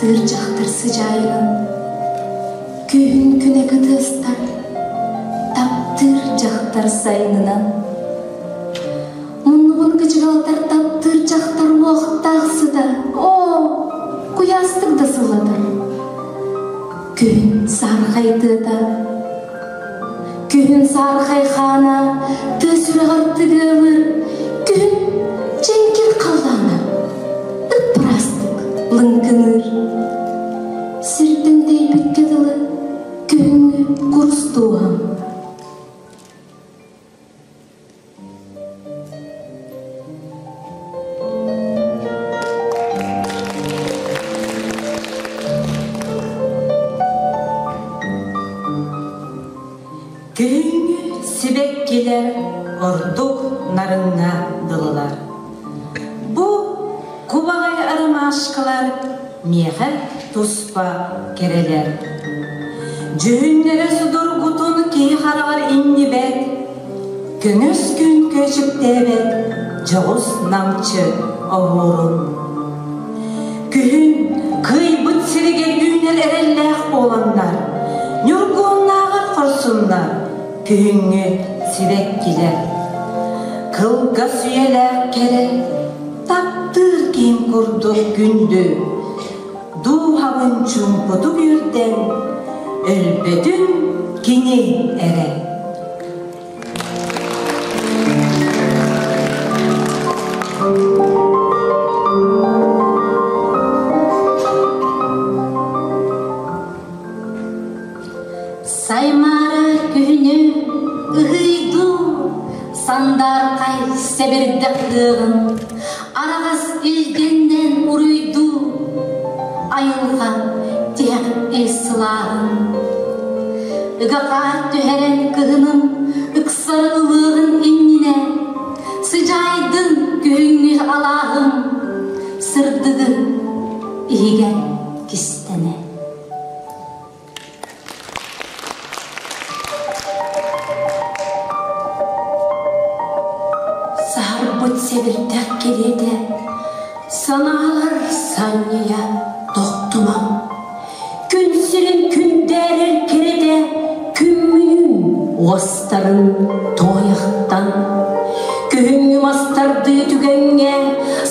Таптыыр дьахтар сыдьаайынан Күһүн күнэ кытыастар, Таптыыр дьахтар сайынынан. Муннубун кычыгалтар таптыыр дьахтар уохтаах сыта, Оо, куйаастык да сыллатар. Күһүн саархай тыата, Күһүн саархай хаана, Тыа сүрэҕэр тыгыалыыр, Күһүн дьэҥкир халлаана, Ыппыраастык лыҥкыныыр. Сиртэн тэйбиккэ дылы күһүҥҥү курус дууһам. Күһүҥҥү сибэккилэр ордук нарыҥҥа дылылар. Бу кубаҕай ромашкалар миэхэ туспа кэрэлэр. Дьүһүннэрэ судургутун киһи хараҕар иҥнибэт, көҥөс күн көөчүктээбэт дьоҕус намчы оһуорун. Күһүн кыайбыт сиригэр үүнэр эрэллээх буоланнар, ньургуһуннааҕар хорсуннар күһүҥҥү сибэккилэр. Кылгас үйэлээх кэрэ, таптыыр киһим курдук күндү, дууһабын чуумпутук үөрдэн, өлбөтүн кини эрэ. Саймаара күһүнү ыһыйдуу, сандаархай сэбирдэх ыаҕын араҕас илгэннэн уруйдуу, айылҕа тиһэх ил сылааһын. Ыга хаар түһэрэн кыһынын ыксары ылыаҕын иннинэ, сыдьаайдын күһүҥҥү алааһым сырдыгын иһигэр кистэнэ. Саһарбыт сэбирдэх кэриэтэ санаалар санньыйа тохтумаҥ. Күн сирин күндээрэр кэрэтэ күммүнүүн уостарын туойахтан. Күһүҥҥү мастардыы түгэҥҥэ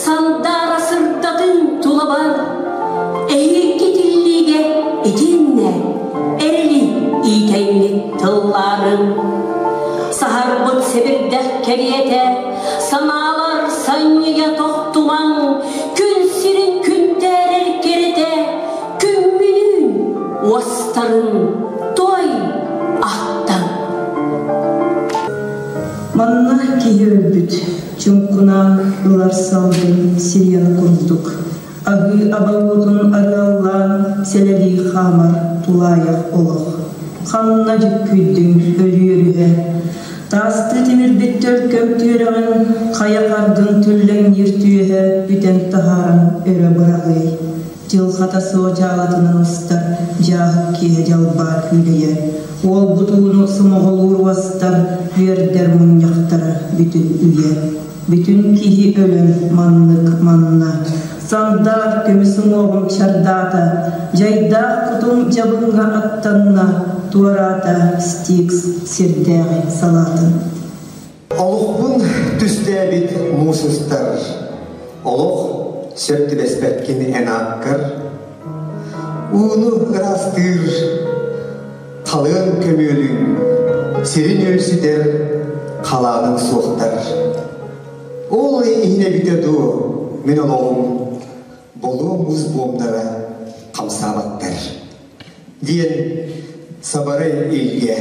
сандаара сырдатын тулабар Эһиги тиллиигэ итиэннэ эрэли иитэҥҥит тыллаарын. Саһарбыт сэбирдэх кэриэтэ санаалар санньыйа тохтумаҥ, күн сирин күндээрэр кэрэтэ күммүнүүн уостарын той аттан. Манна киһи өлбүт, чуҥкунаан ылар салгын сирена курдук Аһыы аба уотун арыаллаан сэлэлии хаамар тулаайах олох. Ханна дьүккүйдүҥ өлүөрүһэ. Таастыы тимирбит төлкөм түөрэҕин хайа хардын түллэҥниир түөһэ бүтэн таһааран өрө быраҕыай. Дьылҕата суо дьаалатынан устар дьааһык киэһэ дьалбаа күүлэйэ. Уолбут ууну сомоҕолуур уостар үөрдэр мунньахтара бүтүн үйэ. Бүтүн киһи өлөн маннык манна Сандаар көмүс уҥуоҕум чардаата, Дьайдаах кутум дьабыҥҥа аттанна, Туораата Стикс сирдээҕи салаатын. Олохпун түстээбит муус устар, Олох сөп түбэспэткин эн ааккар, Ууну ыраастыыр халыан көмүөлүҥ, Сирин үөрсүтэр халааныҥ суохтар. Ол иһин эбитэ дуу, мин олоҕум болуо муус буомнара хамсаабаттар диэн Сабарай Илгэ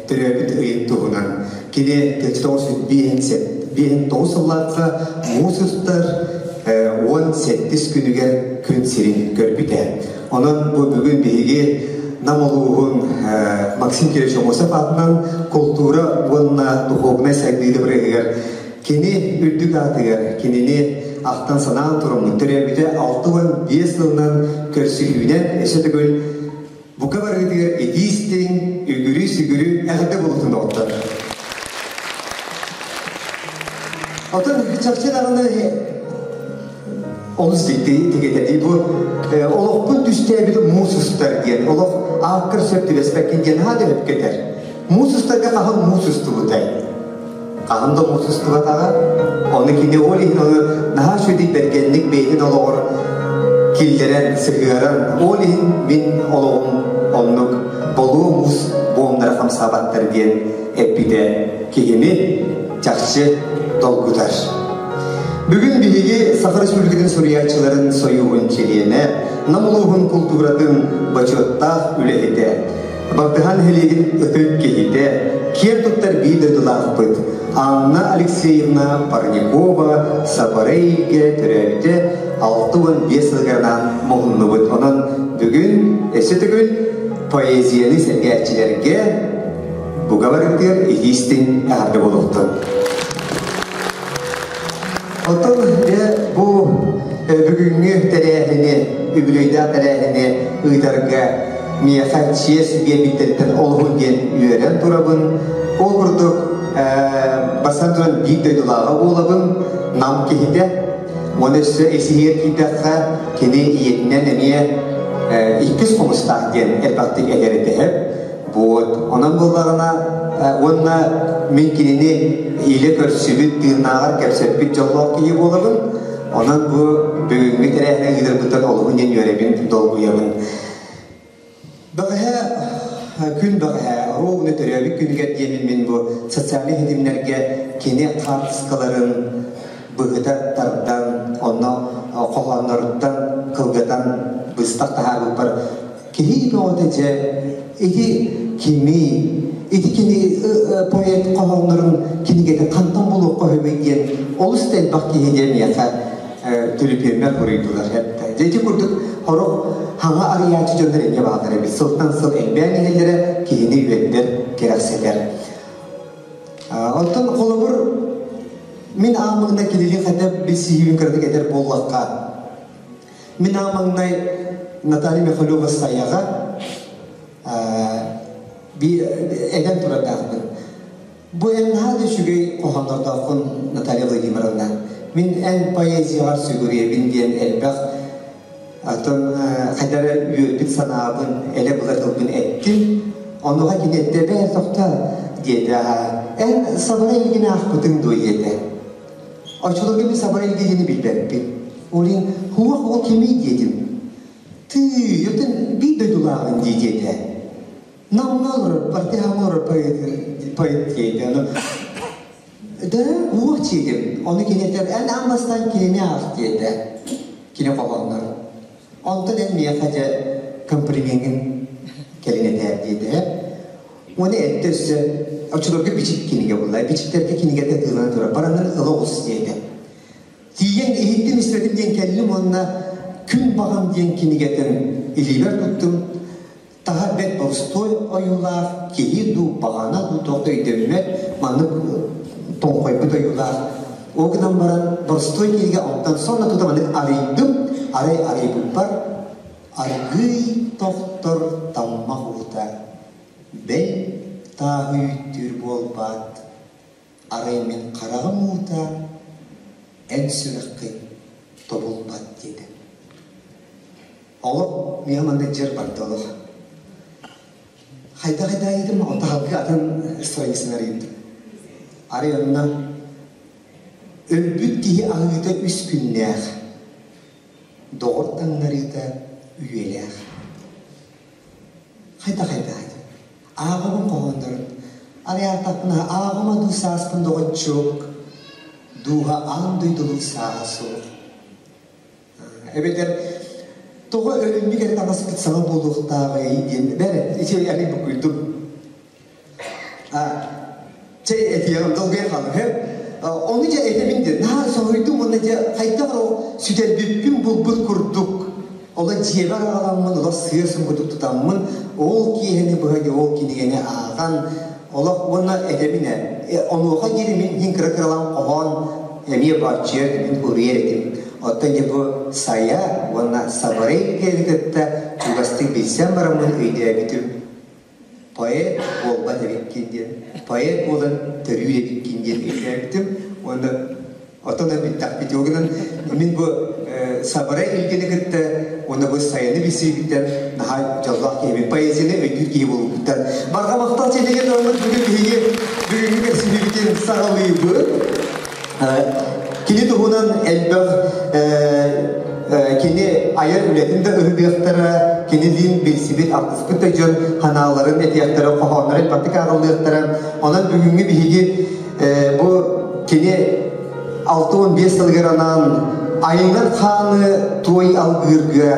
төрөөбүт ыйын туһунан кини 1959 сыллаахха муус устар 17 күнүгэр күн сирин көрбүтэ. Онон бу бүгүн биһиги Нам улууһун Максим Кирович Аммосов аатынан култуура уонна духуобунай сайдыы дыбарыаһыгар кини үрдүк аатыгар кинини ахтан-санаан тураммыт төрөөбүтэ 65 сылынан көрсүһүүнэн өссө төгүл бука барыытыгар итии-истиҥ, үгүрү-сүгүрү эҕэрдэ буолуохтун доҕоттор. Отон чахчы даҕаны. Олус дьикти тигэтэ бу олохпун түстээбит муус устар диэн олох ааккар сөп түбэспэккин диэн наһаа да өпкөтөр. Муус устарга хаһан муус устубутай? Хаһан да муус устубатаҕа. Ону кини ол иһин ону наһаа үчүгэйдик бэргэнник бэйэтин олоҕор киллэрэн, сыһыаран, ол иһин мин олоҕум оннук болуо муус буомнара хамсаабаттар диэн эппитэ киһини чахчы долгутар. Бүгүн биһиги Саха Республикатын суруйааччыларын сойууһун чилиэнэ, Нам улууһун култууратын бочуоттаах үлэһитэ, Багдыһан нэһилиэгин ытык киһитэ, киэн туттар биир дойдулаахпыт Анна Алексеевна Парникова Сапарейгэ төрөөбүтэ 65 сылыгар муһуннубут. Онон бүгүн өссө төгүл поэзияны сэргээччилэргэ буга барытыгар итиистин эҕэрдэ буолуохтун. Оттон дьэ бу бүгүҥҥү тэрээһини, үбүлүөйдээх тэрээһини ыытарга миэхэ чиэс биэрбиттэриттэн олуһун диэн үөрэн турабын. Ол курдук бастан туран биир дойдулааҕа буолабын, Нам киһитэ. Уонна өссө исиһиэр киирдэххэ, кини ийэтинэн эмиэ иккис хомустаах диэн элбэхтик этэр этэһэр. Вот. Онон буоллаҕына уонна мин кинини илэ көрсүбүт, тыыннааҕар кэпсэппит дьоллоох киһи буолабын. Онон бу бүгүҥҥү тэрээһини ыытарбыттан олуһун диэн үөрэбин, долгуйабын. Бэҕэһээ күн бэҕэһээ ровно төрөөбүт күнүгэр диэмин мин бу социальнай ситимнэргэ кини хаартыскаларын быһыта тардан, онно хоһоонноруттан кылгатан быстах таһаарбыппар Киһи бөҕөтө дьэ ити кимий, ити кини поэт хоһооннорун кинигэтин хантан булуохха сөбүй диэн олус да элбэх киһи диэн миэхэ түлүпүөммэр хоруйдулар. Дьэ ити курдук сорох хаҥа арыйааччы дьоннор эмиэ бааллар эбит. Сылтан сыл элбээн иһэллэрэ киһини үөрдэр, кэрэхсэтэр. Оттон холобур мин ааммына кинини хата билсиһиибин кыратык этэр буоллахха, Мин аан маҥнай Наталья Михалева Сайаҕа этэн турардаахпын. Бу эн наһаа да үчүгэй хоһооннордооххун, Наталья Владимировна. Мин эн поэзияҕар сүгүрүйэбин диэн элбэх оттон хайда эрэ үөрбүт санаабын, элэ-была тылбын эттим. Онуоха кини эттэ, бээ, тохтоо, диэтэ. Эн сабара илигин аахпытыҥ дуо диэтэ. Оччолорго мин сабара илгиһини билбэппин. Ол иһин хуох ол кимий диэтим. Тыы, өтөн биир дойдулааҕын дии диэтэ. Намҥа олорор, партияҕа олорор поэт, поэт диэтэ. Ону да, уох диэтим. Ону кини этэр, эн аан бастаан кинини аах диэтэ. Кини хоһооннор. Онтон эн миэхэ дьэ комплимеҥҥин кэлин этээр диэтэ. Уонна эттэ өссө оччолорго бичик кинигэ булла. Бичиктэргэ кинигэтэ тыылана турар. Бараннарын ыла оҕус диэтэ. Тиийэн иһиттим истибэтим диэн кэллим уонна Күн баҕам диэн кинигэтин илиибэр туттум. Таһа бэрт боростуой ойуулаах, киһи дуу, баҕана дуу туох да өйдөммөт, маннык тоҥхойбут ойуулаах. Ол гынан баран боростуой кинигэ онтон сонно тута маннык арыйдым, арай арыйбыппар аргыый тохтор таммах уута Бэл тааһы үүттүүр буолбаат, арай мин хараҕым уута эн сүрэххин тобулбат диэтэ. Олох миэхэ манна дьэр барда олох. Хайдах айдаайытым онтахалгы атын страницаны арыйдым. Арай онно өлбүт киһи аһыыта үс күннээх, доҕор таҥнарыыта үйэлээх. Хайда-хайда ааҕабын хоһооннорун арыйаатахпына ааҕыма дуу сааспын доҕоччуок дууһа аан дойдулуу сааһа суох эбэтэр тоҕо өлүнньүк эрэ таҥаспыт саҥа буолуохтааҕый диэн бэрэ ити арый букуйдум Чэ этиэҕим долгуйан хааллым һэ. Ону дьэ этэбин диэн наһаа соһуйдум уонна дьэ хайдах эрэ сүтэрбиппин булбут курдук оло дьиэбэр аҕаламмын олох сыа курдук тутаммын ол киэһэни быһа дьэ ол кинигэни ааҕан олох уонна этэбин ээ онуоха диэри мин иһин кыра кыралаан хоһоон эмиэ бааччыйар мин уруйар этим оттон дьэ бу Сайа уонна Сабарай диэни кытта чугастык билсэн бараммын өйдөөбүтүм поэт буолбат эбиккин диэн, поэт буолан төрүүр эбиккин диэн өйдөөбүтүм уонна оттон да бүттэхпит. Ол гынан мин бу Сабарай Илгини кытта уонна бу сайыны билсибиттэн наһаа дьоллоох киһибин, поэзияны өйдүүр киһи буолбуттан. Барҕа махтал чэйдеген тураммыт бүгүн биһиги бүгүҥҥү көрсүһүүбүтүн саҕалыыбыт. Кини туһунан элбэх кини айар үлэтин да ырытыахтара, кинилиин билсибит, алтыспыт да дьон ханааларын этиэхтэрэ, хоһооннорун элбэхтик ааҕыллыахтара. Онон бүгүҥҥү биһиги бу кини 65 сылыгар анаан айыллар хааны туой алгыырга,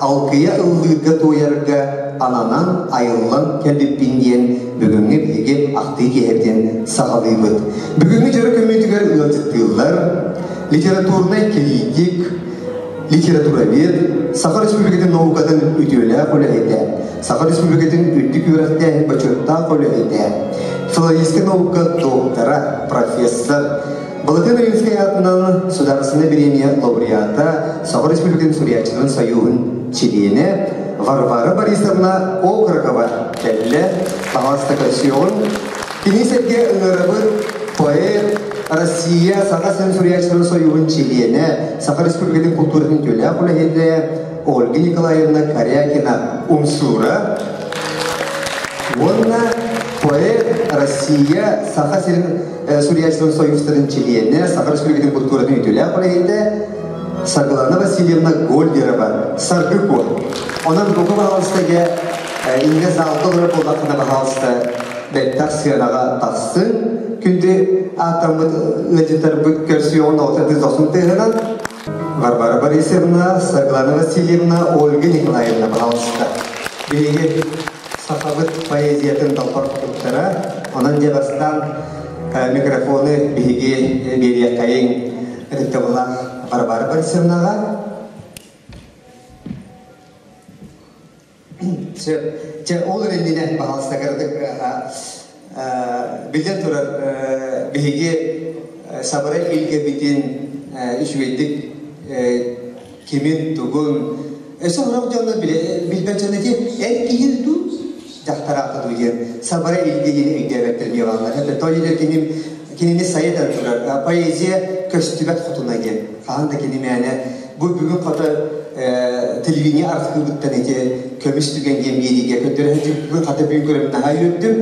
алгыйа ыллыырга туойарга ананан айыллан кэлбиппин диэн бүгүҥҥү биһиги ахтыы киэһэбитин саҕалыыбыт. Бүгүҥҥү дьоро көмүүтүгэр ыалдьыттыыллар литературнай кириитик, литературовед, Саха Республикатын наукатын үтүөлээх үлэһитэ, Саха Республикатын үрдүк үөрэхтээһин бочуоттаах үлэһитэ, филологическай наука доктора, профессор, Былатыан Римскэй аатынан Судаарыстыбаннай бириэмийэ лауреата, Саха Республикатын суруйааччыларын сойууһун чилиэнэ Варвара Борисовна Окрокова кэллэ, таҥаста көрсүөҕүн. Кини сэргэ ыҥырабыт поэт, Россия Саха сирин суруйааччыларын сойууһун чилиэнэ, Саха Республикатын култууратын үтүөлээх үлэһитэ Ольга Николаевна Корякина Умсуура уонна поэт Россия Саха сирин суруйааччыларын сойуустарын чилиэнэ, Саха Республикатын култууратын үтүөлээх үлэһитэ Саргылана Васильевна Гольдерова Саргы Куо. Онон бука баһаалыстага иннэ залга олорор буоллаххына баһаалыста бэттэх сыанаҕа тахсын. Күндү ааттаммыт ыалдьыттарбыт көрсүөҕүн оҕото дохсун тыаһынан Варвара Борисовна, Саргылана Васильевна, Ольга Николаевна, пожалуйста. Биһиги сахабыт поэзиятын толпор туттара. Онон дьэ бастаан микрофону биһиги биэриэххэйиҥ ытыктабыллаах Варвара Борисовнаҕа. Сөп. Чэ, ол иннинэ, пожалуйста, кыратык биллэн турар, биһиги Сабарай Илгэбитин үчүгэйдик кимин, тугун, өссө сорох дьонно билбэт дьон ити эр киһи дуу, дьахтар аата дуу диэн Сабарай Илгэ диэн өйдөөбөттөр диэҕаллар. Это то или киним кинини сайытан турар поэзия көстүбэт хотуна диэн. Хаһан да кини мээнэ Бу бүгүн хата телевидение архыыбыттан ити көмүс түгэн диэн биэриигэ көрдөрө хата бүгүн көрөм наһаа үөрдүм.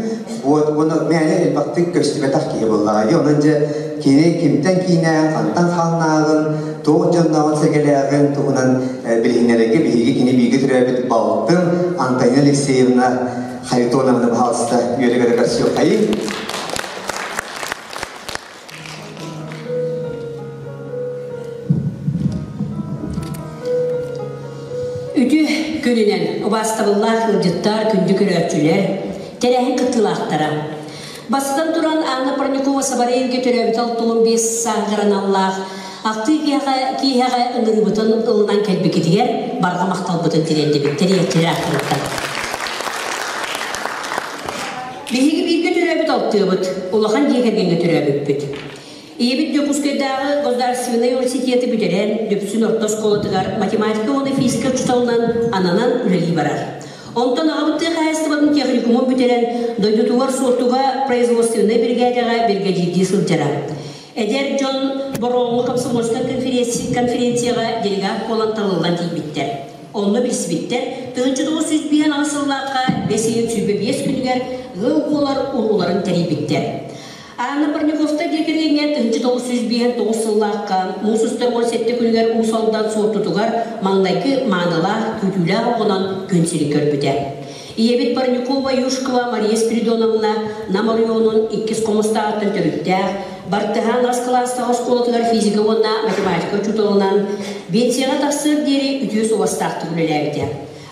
Вот уонна мээнэ элбэхтик көстүбэтэх киһи буоллаҕа дии. Онон дьэ кини кимтэн киинээн, хантан хааннааҕын, туох дьоннооҕун сэргэлээҕин туһунан билиһиннэрэргэ биһиги кини бииргэ төрөөбүт балтын Антонина Алексеевна Харитоновна баһаалыста үөрэ-көтө көрсүөххэйиҥ. Үтүө күнүнэн убаастабыллаах ыалдьыттар, күндү көрөөччүлэр, тэрээһин кыттыылаахтара. Бастатан туран Анна Парникова Сабарайга төрөөбүт 65 сааһыгар аналлаах ахтыы киэһэҕэ ыҥырыыбытын ылынан кэлбиккитигэр барҕа махталбытын тириэрдибит тэрийээччилэр ааттарыттан. Биһиги бииргэ төрөөбүт алтыабыт, улахан дьиэ кэргэҥҥэ төрөөбүппүт. Ийэбит Дьокуускайдааҕы государственнай университеты бүтэрэн, Дүпсүн орто оскуолатыгар математика уонна физика учууталынан ананан үлэлии барар. Онтон аҕабыт тыа хаһаайыстыбатын техникумун бүтэрэн, дойдутугар Суоттуга производственнай биригээдэҕэ биригэдьиирдии сылдьара. Эдэр дьон Бороҕоҥҥо комсомольскай конференцияҕа делегат буолан талыллан тиийбиттэр. Онно билсибиттэр, 1958 сыллаахха бэс ыйын 25 күнүгэр ыал буолар урууларын тэрийбиттэр. Анна Парниковта дьиэ кэргэҥҥэ 1959 сыллаахха муус устар 17 күнүгэр Уус Алдан Суоттутугар маҥнайгы маанылаах, күүтүүлээх оҕонон күн сирин көрбүтэ. Ийэбит Парникова Юшкова Мария Спиридоновна Нам оройуонун иккис хомустааҕыттан төрүттээх, Бартыһаан ас кылаастаах оскуолатыгар физика уонна математика учууталынан биэнсийэҕэ тахсыар диэри үтүө суобастаахтык үлэлээбитэ.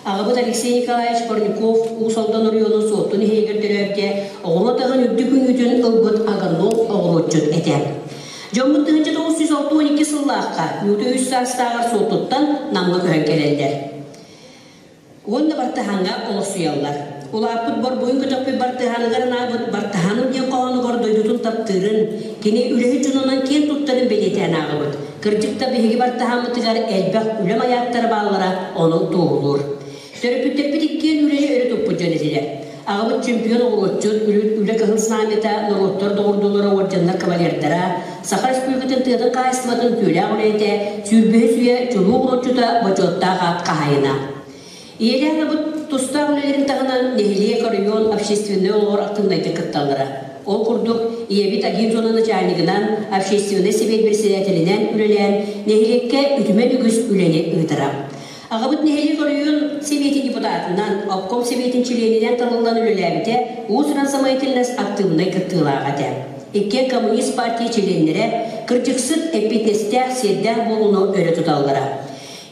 Аҕабыт Алексей Николаевич Парников Уус Алдан оройуонун Суотту нэһилиэгэр төрөөбүтэ, оҕуруот аһын үрдүк үүнүүтүн ылбыт агроном оҕуруотчут этэ. Дьоммут 1962 сыллаахха Ньууту үс саастааҕар Суоттуттан Намҥа көһөн кэлэллэр. Уонна бартыһааҥҥа олохсуйаллар. Улааппыт борбуйун көтөхпүт бартыһааныгар анаабыт Бартыһааным диэн хоһоонугар дойдутун таптыырын, кини үлэһит дьонунан киэн туттарын бэлиэтээн ааҕабыт. Кырдьык да биһиги бартыһааммытыгар элбэх үлэ майааттара бааллара ону туоһулуур. Төрөппүттэрбит иккиэн үлэни өрө туппут дьон этилэр. Аҕабыт чемпион оҕуруотчут, үлэ кыһыл знамята, норуоттар доҕордуулара уордьаннар кавалердара, Саха Республикатын тыатын хаһаайыстыбатын үтүөлээх үлэһитэ, сүүрбэһис үйэ чулуу оҕуруотчута бочуоттаах аат хаһаайына. Ийэлээх аҕабыт тустаах үлэлэрин таһынан нэһилиэк, оройуон общественнай олоҕор актыыбынайдык кытталлара. Ол курдук, ийэбит агент зона начальнигынан, общественнай сэбиэт председателинэн үлэлээн, нэһилиэккэ үтүмэн үгүс үлэни ыытара. Аҕабыт нэһилиэк оройуон сэбиэтин депутатынан, обком сэбиэтин чилиэнинэн талыллан үлэлээбитэ, уус-уран самоятельность актыыбынай кыттыылааҕа этэ. Иккиэн коммунист партия чилиэннэрэ, кырдьыксыт, эппиэтинэстээх, сиэрдээх буолууну өрө туталлара.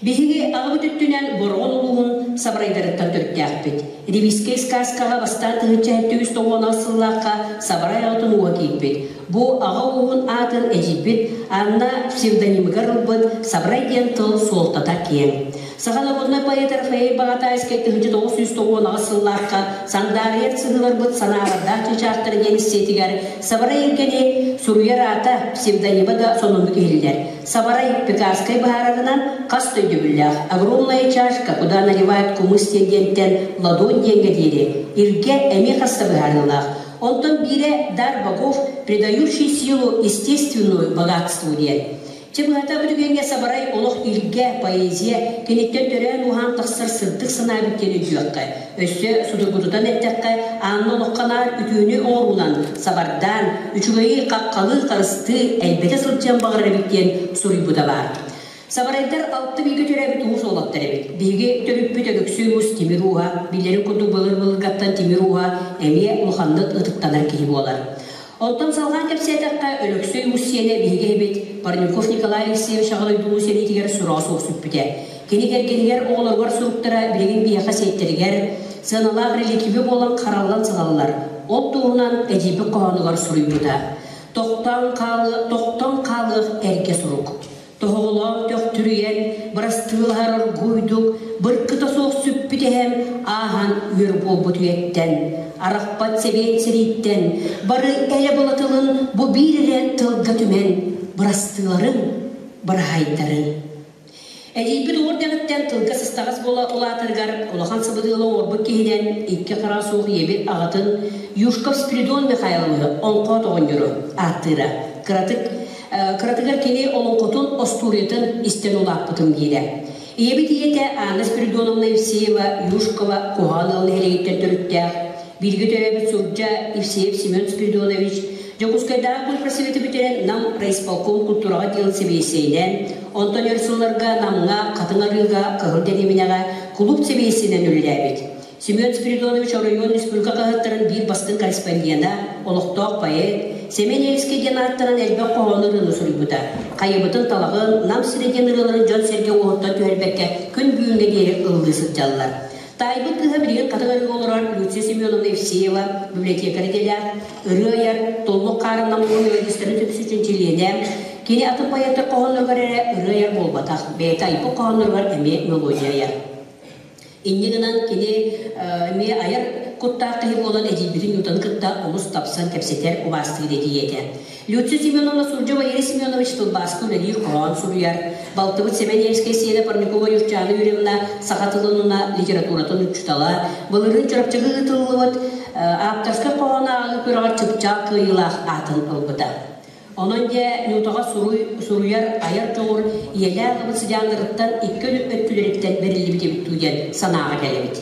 Биһиги аҕабыт өттүнэн Бороҕон улууһун Сабарайдарыттан төрүттээхпит. Ревизскэй сказкаҕа бастаан 1790 сыллаахха Сабарай аҕатын ууһа киирбит. Бу аҕа ууһун аатын эдьиийбит Анна псевдонимыгар ылбыт Сабарай диэн тыл суолтата киэҥ. Саха народнай поэта Рафаэль Баҕатаайскай 1998 сыллаахха Сандаарыйар сыһыыларбыт санаалардаах чыычаахтара диэн эссетигэр Сабарай Илгэни суруйар аата псевдонима да сонуннук иһиллэр. Сабарай Пекарскай быһаарарынан хас да өйдөбүллээх «Огромная чашка, куда наливают кумыс» диэн диэнтэн «Ладонь» диэҥҥэ диэри Илгэ эмиэ хас да быһаарыылаах. Онтон биирэ «Дар богов, придающий силу естественную богатству» диэн. Чэ быһата бу түгэҥҥэ Сабарай олох илгэ, поэзия киниттэн төрөөн-ууһаан тахсар сырдык санаа эбит диэн өйдүөххэ. Өссө судургутутан эттэххэ, Анна олоххо наар үтүөнү оҥоруунан сабардаан, үчүгэйи хаххалыы, харыстыы, элбэтэ сылдьыан баҕарар эбит диэн суруйбута баар. Сабарайдар алта бииргэ төрөөбүт уус уолаттар эбит. Биһиги төрүппүт Өлөксөй Уус тимир ууһа, биллэрин курдук былыр-былыргаттан тимир ууһа эмиэ улаханнык ытыктанар киһи буолар. Онтон салҕаан кэпсээтэххэ, Өлөксөй Уус сиэнэ биһиги эһэбит Парников Николай Алексеевич Аҕа дойду сэриитигэр сураҕа суох сүппүтэ. Кини кэргэнигэр оҕолоругар суруктара билигин биһиэхэ сиэттэригэр сыаналаах реликвия буолан хараллан сыталлар. Ол туһунан эдьиийбит хоһоонугар суруйбута. Тохтоон хаалыах, тохтон хаалыах эргэ сурук. Тоһоҕолоон төхтүрүйэн, бырастыылаһар оргууйдук, быркыта суох сүппүт эһэм ааһан үөр буолбут үйэттэн, арахпат сэбиэт сэрииттэн, бары элэ-была тылын бу биир эрэ тылга түмэн, бырастыыларыҥ, быраһайдарыҥ. Эдьиийбит уҥуор дэҕиттэн тылга сыстаҕас буола улаатарыгар улахан сабыдыалы оҥорбут киһинэн икки хара суох ийэбит аҕатын Юшков Спиридон Михайловиһы Оҥхоот оҕонньору ааттыыра. Кыратык кыратыгар кини олоҥхотун остуоруйатын истэн улааппытым диирэ. Ийэбит ийэтэ Анна Спиридоновна Евсеева Юшкова Куһаҕан ыал нэһилиэгиттэн төрүттээх, бииргэ төрөөбүт сурдьа Евсеев Семен Спиридонович Дьокуускайдааҕы культпросветы бүтэрэн Нам райисполком культураҕа отделын сэбиэссэйинэн, онтон өр сылларга Намҥа, Хатыҥ Арыыга, Кыһыл Дэриэбинэҕэ кулууп сэбиэссэйинэн үлэлээбит. Семен Спиридонович оройуон республика хаһыаттарын биир бастыҥ корреспондена, олохтоох поэт, Сэмэн Ельскэй диэн ааттанан элбэх хоһоону ырыаны суруйбута. Хайыбытын талаҕын, Нам сирэ диэн ырыаларын дьон-сэргэ уоһуттан түһэрбэккэ күн бүгүҥҥэ диэри ыллыы сылдьаллар. Таайбыт кыыһа билигин Хатыҥ Арыыга олорор Люция Семеновна Евсеева библиотекарь идэлээх, ырыа айар, Туллук хаарын намыһын мелодистарын түмсүүтүн чилиэнэ. Кини атын поэттар хоһоонноругар эрэ ырыа айар буолбатах, бэйэтэ айбыт хоһоонноругар эмиэ мелодия айар. Инньэ гынан кини эмиэ айар куттаах киһи буолан эдьиийбитин Нютаны кытта олус тапсан кэпсэтэр, убаастыыр эдьиий этэ. Люция Семеновна Сурдьа Валерий Семенович тылбааска үлэлиир хоһоон суруйар. Балтыбыт Сэмэн Ельскэй сиэнэ Парникова Юрчана Юрьевна саха тылын уонна литературатын учуутала, былырыын Чурапчыга ыытыллыбыт ааптарскай хоһоон ааҕыы күрэҕэр чыпчаал кыайыылаах аатын ылбыта. Онон дьэ Нютаҕа суруй, суруйар айар дьоҕур ийэлээх ыбыт сыдьааннарыттан икки өттүлэриттэн бэриллибит эбит дуу диэн санааҕа кэлэбит.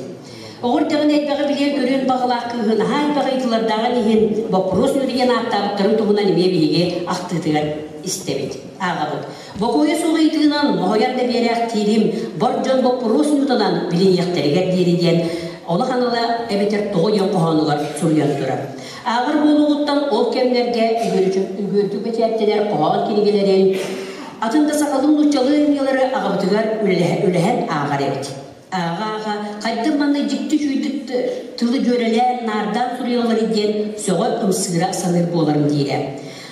Оҕо эрдэҕинэ элбэҕи билиэн-көрүөн баҕалаах кыыһы наһаа элбэх ыйытыылардааҕын иһин боппуруос нүрүйэн ааттаабыттарын туһунан эмиэ биһиги ахтыытыгар истэбит, ааҕабыт. Бокуойа суох ыйытыынан моһуйан да биэрээхтиирим, бар дьон боппуруос ньуутанан билиниэхтэригэр диэри диэн олох анала эбэтэр тоҕо диэн хоһоонугар суруйан турар. Ааҕар буолуоҕуттан ол кэмнэргэ үгүөрүтүк бэчээттэнэр хоһоон кинигэлэрин, атын да сахалыы нууччалыы айымньылары аҕабытыгар үлэһэн ааҕар эбит. Ааҕа-ааҕа хайдах манна дьикти үчүгэйдик тылы дьүөрэлээн, наардаан суруйалларый диэн сөҕө, ымсыыра саныыр буоларым диирэ.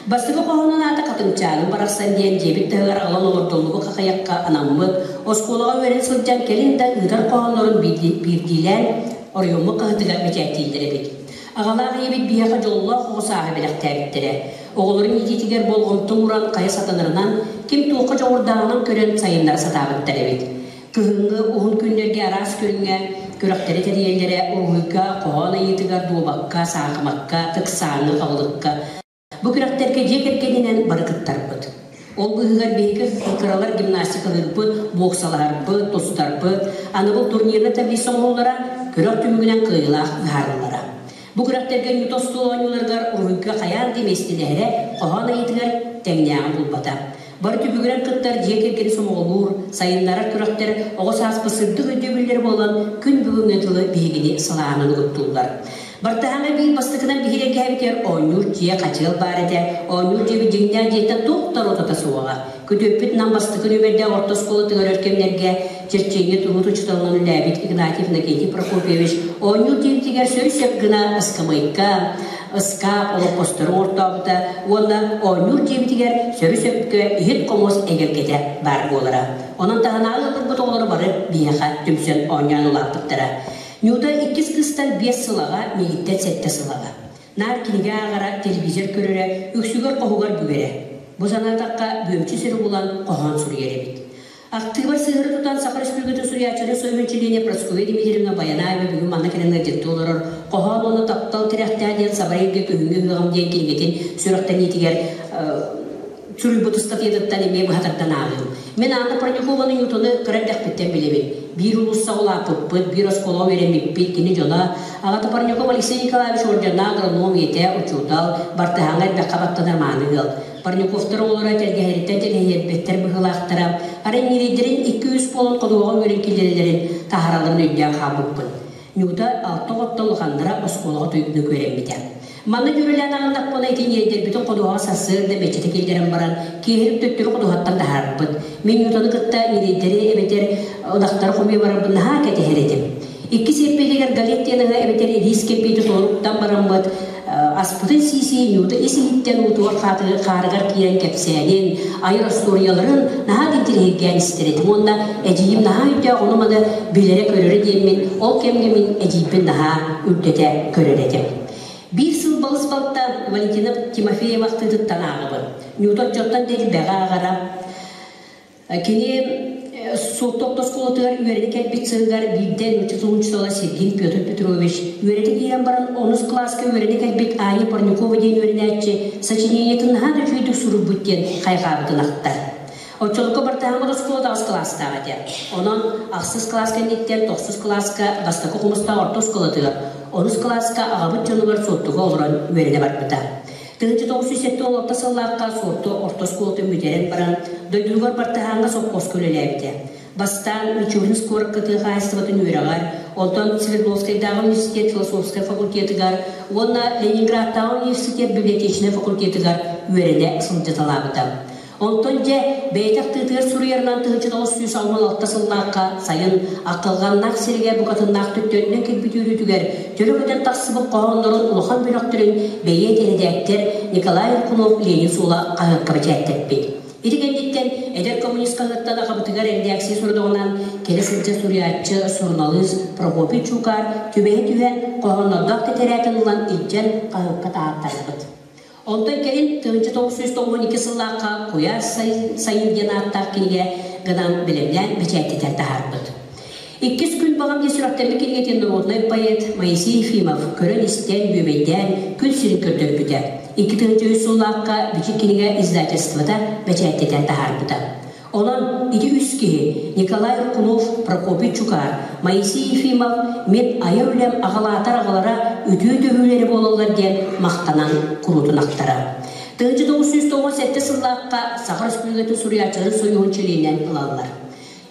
Бастакы хоһоонун аата Хатыҥчааным барахсан диэн дьиэбит таһыгар аҕалан олордуллубут хахайахха анаммыт, оскуолаҕа үөрэнэ сылдьан кэлин да ыытар хоһооннорун биирдиилээн оройуоммут хаһыатыгар бэчээттииллэр эбит. Аҕалаах ийэбит биһиэхэ дьоллоох оҕо сааһы бэлэхтээбиттэрэ. Оҕолорун иитиитигэр болҕомто ууран хайа сатанарынан, ким туохха дьоҕурдааҕынан көрөн сайыннара сатаабыттар эбит. Кыһыҥҥы уһун күннэргэ араас көрүҥҥэ күрэхтэри тэрийэллэрэ уруһуйга, хоһоон айыытыгар, дуобакка, саахымакка, тыксааҥҥа, хабылыкка. Бу күрэхтэргэ дьиэ кэргэнинэн бары кыттарбыт. Ол быыһыгар биһиги кыралар гимнастикалыырбыт, боксалаһарбыт, тустарбыт, аныбыл турнирна таблица оҥоһуллара, күрэх түмүгүнэн кыайыылаах ыһаарыллара. Бу күрэхтэргэ Ньута остуол оонньууларыгар уруһуйга хайаан да миэстэлэһэрэ хоһоон айыытыгар тэҥнээҕин булбата. Бары түбүгүрэн кыттар дьиэ кэргэни сомоҕолуур, сайыннарар күрэхтэр оҕо сааспыт сырдык өйдөбүллэрэ буолан күн бүгүҥҥэ дылы биһигини сылаанан угуттууллар. Бартыһааҥҥа биир бастакынан биһирэҥкээбитигэр оонньуур дьиэ хачыал баар этэ. Оонньуур дьиэбит дьиҥнээх дьиэттэн туох да ротата суоҕа. Күтүөппүт Нам бастакы нүөмэрдээх орто оскуолатыгар өр кэмнэргэ черчение туруут учууталынан үлэлээбит Игнатьев Иннокентий Прокопьевич оонньуур дьиэбитигэр сөрү-сөп гына ыскамыайка, ыскаап олоппостору оҥортообута уонна оонньуур дьиэбитигэр сөрү-сөпкө иһит-хомуос эгэлгэтэ баар буолара. Онон таһынааҕы ыалларбыт оҕолоро бары биһиэхэ түмсэн оонньоон улааппыттара. Нюта иккис кыыстан биэс сылаҕа, миигиттэн сэттэ сылаҕа. Наар кинигэ ааҕара, телевизор көрөрө, үксүгэр хоһугар бүгэрэ. Бу санаатахха, бүөмчү сири булан хоһоон суруйар эбит. Актыыбар сыһыары тутан Саха Республикатын суруйааччыларын союһун чилиэнэ Прасковья Дмитриевна Баянаева бүгүн манна кэлэн ыалдьыттыы олорор «Хоһоон уонна таптал тирэхтээх» диэн Сабарайга күһүҥҥү ыһыаҕым диэн кинигэтин сүрэхтэниитигэр суруйбут ыстатыйатыттан эмиэ быһа тардан ааҕыым. Мин Анна Парникованы Ньютону кыра эрдэхпиттэн билэбин. Биир улууссаҕа улааппыппыт, биир оскуолаҕа үөрэммиппит, кини дьоно. Аҕата Парников Алексей Николаевич орденнаах агроном ийэтэ, учуутал, бартыһааҥҥа элбэххэ баттанар мааны ыал. Парниковтар оҕолоро тэлгэһэриттэн тэлэһийэрбэттэр быһыылаахтара. Арай ньирэйдэрин икки-үс буолан ходуһаҕа үөрэн киллэрэллэрин, таһааралларын өйдөөн хаалбыппын. Ньуута алта оҕоттон улаханнара оскуолаҕа туйгуннук үөрэммитэ. Манна дьүөрэлээн аҕыннахпына ити ньирэйдэрбитин ходуһаҕа сарсыарда мечети киллэрэн баран, киэһэрик төттөрү ходуһаттан таһаарарбыт. Мин Ньуутаны кытта ньирэйдэри эбэтэр ынахтары хомуйа барарбын наһаа кэтэһэр этим. Икки сиэппитигэр галет диэн аһы эбэтэр ириис кэмпиэти толоруктан бараммыт, аспытын сии-сии Ньуута ис-иһиттэн уутугар хаарыгар киирэн кэпсээнин, айар остуоруйаларын наһаа да интириэһиргээн истэр этим уонна эдьиийим наһаа өйдөөх ону-маны билэрэ-көрөрө диэммин, ол кэмҥэ мин эдьиийбин наһаа үрдэтэ көрөр этим. Биир сыл балыс балта Валентина Тимофеева ахтыытыттан ааҕабын. Ньуута оччоттон да элбэҕи ааҕара. Кини Суотту орто оскуолатыгар үөрэнэ кэлбит сылыгар биирдэ нуучча тылын учуутала Сергей Петр Петрович үөрэтэ киирэн баран онус кылааска үөрэнэ кэлбит Аня Парникова диэн үөрэнээччи сочинениетын наһаа да үчүгэйдик суруйбут диэн хайҕаабытын ахтар. Оччолорго Бартыһааммыт оскуолата аҕыс кылаастаах этэ. Онон ахсыс кылаас кэнниттэн тохсус кылааска бастакы хомустаах орто оскуолатыгар, онус кылааска аҕабыт дьонугар Суоттуга олорон үөрэнэ барбыта. 1976 сыллаахха Суотту орто оскуолатын бүтэрэн баран, дойдутугар Бартыһааҥҥа сопхуоска үлэлээбитэ. Бастаан Мичуринск куоракка тыа хаһаайыстыбатын үөрэҕэр, онтон Свердловскайдааҕы университет философскай факультетыгар уонна Ленинградтааҕы университет библиотечнай факультетыгар үөрэнэ сылдьыталаабыта. Онтон дьэ, бэйэтэ ахтыытыгар суруйарынан 1966 сыллаахха сайын ахтылҕаннаах сиригэр букатыннаах төттөрүнэн кэлбит үөрүүтүгэр төлө көтөн тахсыбыт хоһооннорун улахан бөлөхтөрүн бэйиэт эрэдээктэр Николай Рыкунов Ленин суола хаһыакка бэчээттэппит. Ити кэнниттэн эдэр коммунист хаһыаттан аҕабытыгар эрэдээксийэ сорудаҕынан кэлэ сылдьар суруйааччы, суруналыыс Прокопий Чуукаар түбэһэ түһэн хоһооннордоох тэтэрээтин ылан илдьэн хаһыакка таһааттарбыт. Онтон кэлин 1992 сыллаахха Куйаар сайын диэн ааттаах кинигэ гынан бэлэмнээн бэчээттэтэн таһаарбыт. Иккис күн баҕам диэн сүрэхтэммит кинигэтин народнай поэт Моисей Ефимов көрөн-истэн, бүөбэйдээн күн сирин көрдөрбүтэ. 2003 сыллаахха Бичик кинигэ издательствота бэчээттэтэн таһаарбыта. Онон ити үс киһи Николай Рыкунов, Прокопий Чукаар, Моисей Ефимов мин айар үлэм аҕалаатар аҕалара үтүө төһүүлэрэ буолаллар диэн махтанан куруутун ахтара. 1997 сыллаахха Саха Республикатын суруйааччыларын союһун чилиэнинэн ылаллар.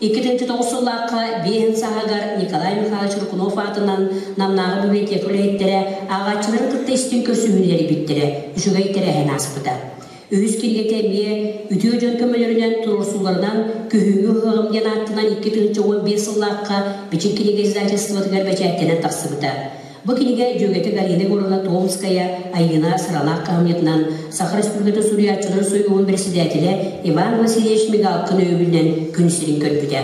2009 сыллаахха биэһин сааһыгар Николай Михайлович Рыкунов аатынан Намнааҕы библиотека үлэһиттэрэ ааҕааччыларын кытта истиҥ көрсүһүүлэри бүттэрэ, үчүгэй тэрээһин ааспыта. Үһүс кинигэтэ эмиэ үтүө дьон көмөлөрүнэн туруорсууларынан Күһүҥҥү ыһыаҕым диэн ааттанан 2015 сыллаахха Бичик кинигэ издательствотыгар бэчээттэнэн тахсыбыта. Бу кинигэ дьүөгэтэ Галина Егоровна Томская Айыына сыралаах кыһамньытынан Саха Республикатын суруйааччыларын сойууһун председателэ Иван Васильевич Мигалкин өйөбүлүнэн күн сирин көрбүтэ.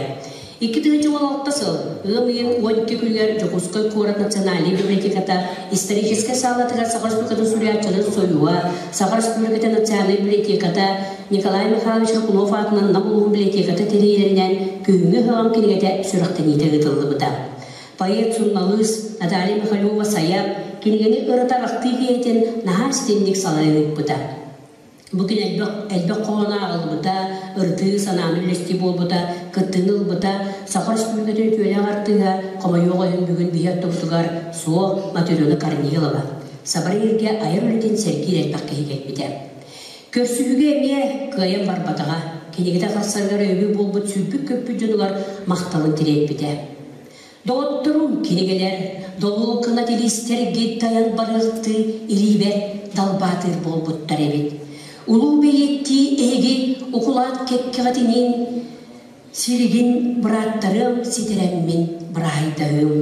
2016 сыл ыам ыйын 12 күнүгэр Дьокуускай куорат национальнай библиотеката историческай саалатыгар Саха Республикатын суруйааччыларын сойууһа, Саха Республикатын национальнай библиотеката Николай Михайлович Рыкунов аатынан Нам улууһун библиотеката тэрийэринэн Күһүҥҥү ыһыаҕым кинигэтэ сүрэхтэниитэ ыытыллыбыта. Поэт, суруналыыс Наталья Михалева-Сайа. кинигэни ырытар ахтыы киэһэтин наһаа истиҥник салайан ыыппыта. Бу күн элбэх, элбэх хоһооно ааҕыллыбыта, ырытыы, санааны үллэстии буолбута, кыттыыны ылбыта, Саха Республикатын үтүөлээх артыыһа, хомойуох иһин бүгүн биһи ортобутугар суох Матрена Корнилова. Сабар Иргэ айар үлэтин сэргиир элбэх киһи кэлбитэ. Көрсүһүүгэ эмиэ кыайан барбатаҕа, кинигэтэ тахсарыгар өйөбүл буолбут сүүрбүт-көппүт дьонугар махталын тириэрпитэ. Доҕотторум, кинигэлэр, долуокуна тилиистэргит дайан барыахтыы илиибэр далбаатыыр буолбуттар эбит. Улуу бэйиэттии эһиги укулаат кэккэҕитинин Силигин бырааттарыам ситэрэммин быраһайдаһыым.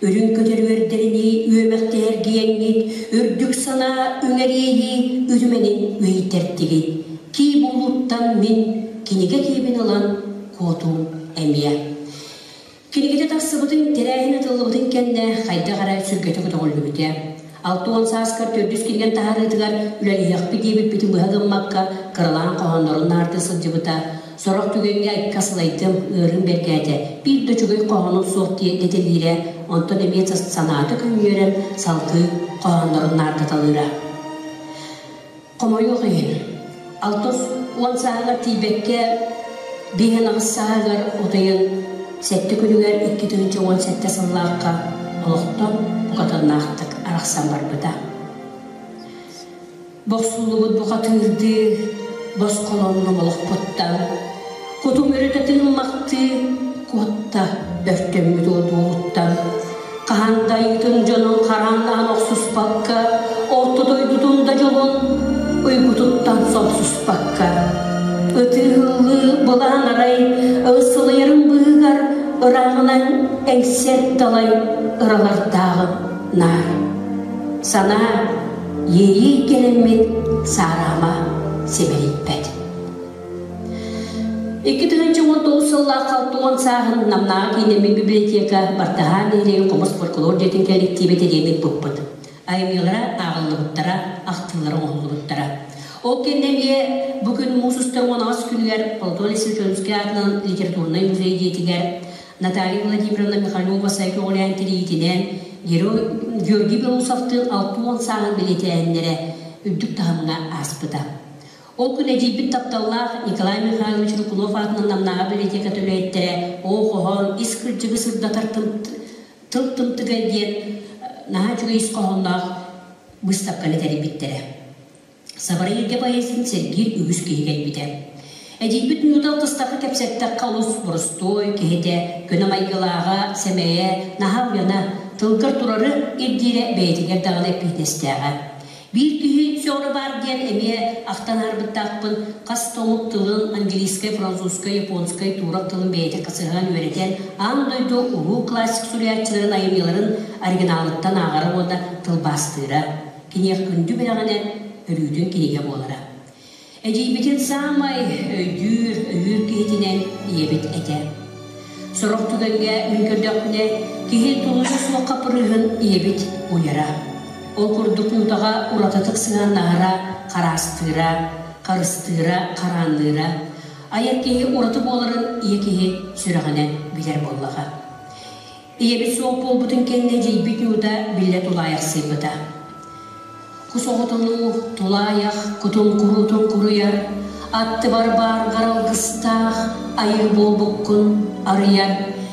Үрүҥ көтөр үөрдэринии үөмэхтэһэргийэҥҥит, үрдүк санаа үҥэриэйии үтүмэнин үөйтэрдигит. Кии буолууттан мин кинигэ киэбин ылан куотуум эмиэ. Кинигэтэ тахсыбытын, тэрээһин ытыллыбытын кэннэ хайдах эрэ сүргэтэ көтөҕүллүбүтэ. 60 сааскар төрдүс кинигэн таһаарыытыгар үлэлэһиэхпит диэбиппитин быһа гыммакка, кыралаан хоһооннорун наардыы сылдьыбыта. Сорох түгэҥҥэ айка сылайдым, ыарыым бэргээтэ, биир да үчүгэй хоһоонум суох диэн этэлиирэ, онтон эмиэ санаата көнньүөрэн салгыы хоһооннорун наардаталыыра. Хомойуох иһин, 60 сааһыгар тиийбэккэ, 58 сааһыгар утуйан сэттэ күнүгэр 2017 сыллаахха олохтон букатыннаахтык арахсан барбыта. Бохсуллубут бухатыырдыы босхолоннум олохпуттан, кутум өрүтэ тыыммахтыы куотта өртөммүт уотуоҕуттан. Хаһан да айыытын дьонун харааннаан охсуспакка, орто дойдутун да дьолун уйгутуттан сомсуспакка, ытыыллыы былаан арай ылсылыйарын быыһыгар ырааҕынан эҥсэр далай ыралардааҕым наар. Санаа иэйии кэлэммит саараама симэлийбэт. 2019 сыллаах 60 сааһын Намнааҕы кииннэммит библиотека Бартыһаан нэһилиэгин хомус фольклор дьиэтин кэлликтиибэ тэрийэн ыыппыппыт. Айымньылара ааҕыллыбыттара, ахтыылара оҥоһуллубуттара. Ол кэннэ эмиэ бу күн муус устар 18 күнүгэр Платон Алексеевич аатынан литературнай музей дьиэтигэр Наталья Владимировна Михалева-Сайа көҕүлээн тэрийиитинэн Георгий Белоусовтыын 60 сааһын бэлиэтээһиннэрэ үрдүк таһымҥа ааспыта. Ол күн эдьиийбит тапталлаах Николай Михайлович Рыкунов аатынан Намнааҕы библиотеката үлэһиттэрэ Оо хоһоон ис кырдьыгы сырдатар тыл тымтыга диэн наһаа үчүгэй ис хоһоонноох быыстапканы тэрийбиттэрэ. Сабарайга поэзиятын сэргиир үгүс киһи кэлбитэ. Эдьиийбит Ньута алтыстахха кэпсэттэххэ олус боростуой киһитэ, көнө майгылааҕа, сэмэйэ, наһаа уйана, тылгар турары ирдиирэ бэйэтигэр даҕаны эппиэтинэстээҕэ. Биир киһи сөҕөрө баар диэн эмиэ ахтан аһарбыттаахпын, хас да омук тылын, английскай, французскай, японскай, турок тылын бэйэтэ хасыһан үөрэтэн, аан дойду улуу классик суруйааччыларын айымньыларын оригиналыттан ааҕара уонна тылбаастыыра. Киниэхэ күндү бэлэҕинэн өрүүтүн кинигэ буолара. Эдьиийбитин саамай өйдүүр, өйүүр киһитинэн ийэбит этэ. Сорох түгэҥҥэ мин көрдөхпүнэ, киһи тулуйуо суох хаппырыыһын ийэбит уйара. Ол курдук Нютаҕа уратытык сыһыаннаһара, хараастыыра, харыстыыра, хараанныыра. Айар киһи ураты буоларын ийэ киһи сүрэҕинэн билэр буоллаҕа. Ийэбит суох буолбутун кэннэ эдьиийбит Нюта биллэ тулаайахсыйбыта. Кус оҕотунуу тулаайах кутун куруутун куруйар, аттыбар бааргар алгыстаах айыы буолбуккун арыйар,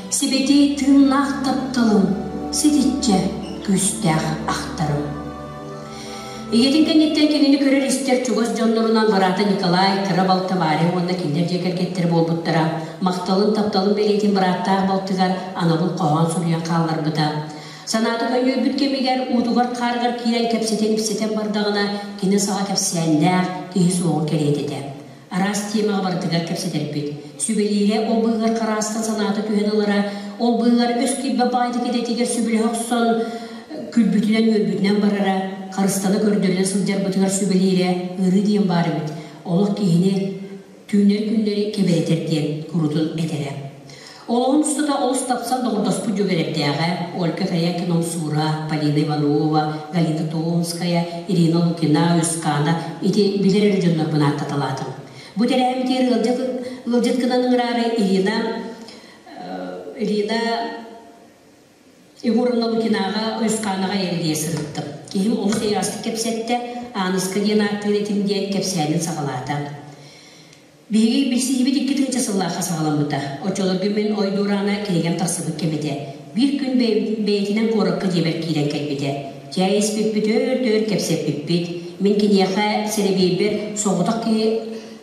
сибэтиэй тыыннаах тапталым ситиччэ күүстээх ахтарым. Ийэтин кэнниттэн кинини көрөр-истэр чугас дьоннорунан быраата Николай, кыра балта Варя уонна кинилэр дьиэ кэргэттэрэ буолбуттара. Махталын, тапталын бэлиэтин бырааттаах балтыгар анабыл хоһоон суруйан хаалларбыта. Санаата көнньүөрбүт кэмигэр уутугар-хаарыгар киирэн кэпсэтэн-ипсэтэн бардаҕына, кини саҕа кэпсээннээх киһи суоҕун кэриэтэ этэ. Араас тиэмэҕэ барытыгар кэпсэтэрбит. Сүбэлиирэ ол быыһыгар хараастан санаата түһэн ылара, ол быыһыгар өс киирбэ баайдык идэтигэр сөбүлэһэ охсон күлбүтүнэн-үөрбүтүнэн барара, харыстана көрдөрүнэ сылдьарбытыгар сүбэлиирэ ыарыы диэн баар эбит. Олох киһини түүннэри-күннэри кэбирэтэр диэн курутун этэрэ. Олоҕун устата олус тапсан доҕордоспут дьүөгэлэрдээҕэ Ольга Корякина-Умсуура, Полина Иванова, Галина Томская, Ирина Лукина, Уйускаана ити билэр эрэ дьоннорбун ааттаталаатым. Бу тэрээһиммитигэр ыалдьыт, ыалдьыт гынан ыҥыраары Ирина Ирина Егоровна Лукинаҕа Уйусхаанаҕа эргийэ сырыттым. Киһим олус эйэҕэстик кэпсэттэ, Ааныска диэн ааттыыр этим диэн кэпсээнин саҕалаата. Биһиги билсиһиибит 2000 сыллаахха саҕаламмыта. Оччолорго мин Ой Дуораана кинигэм тахсыбыт кэмэ этэ. Биир күн бэйэтинэн куоракка дьиэбэр киирэн кэлбитэ. Чээй испиппит өөр-дөр кэпсэппиппит. Мин киниэхэ сэрэбиэйбэр соҕотох киһи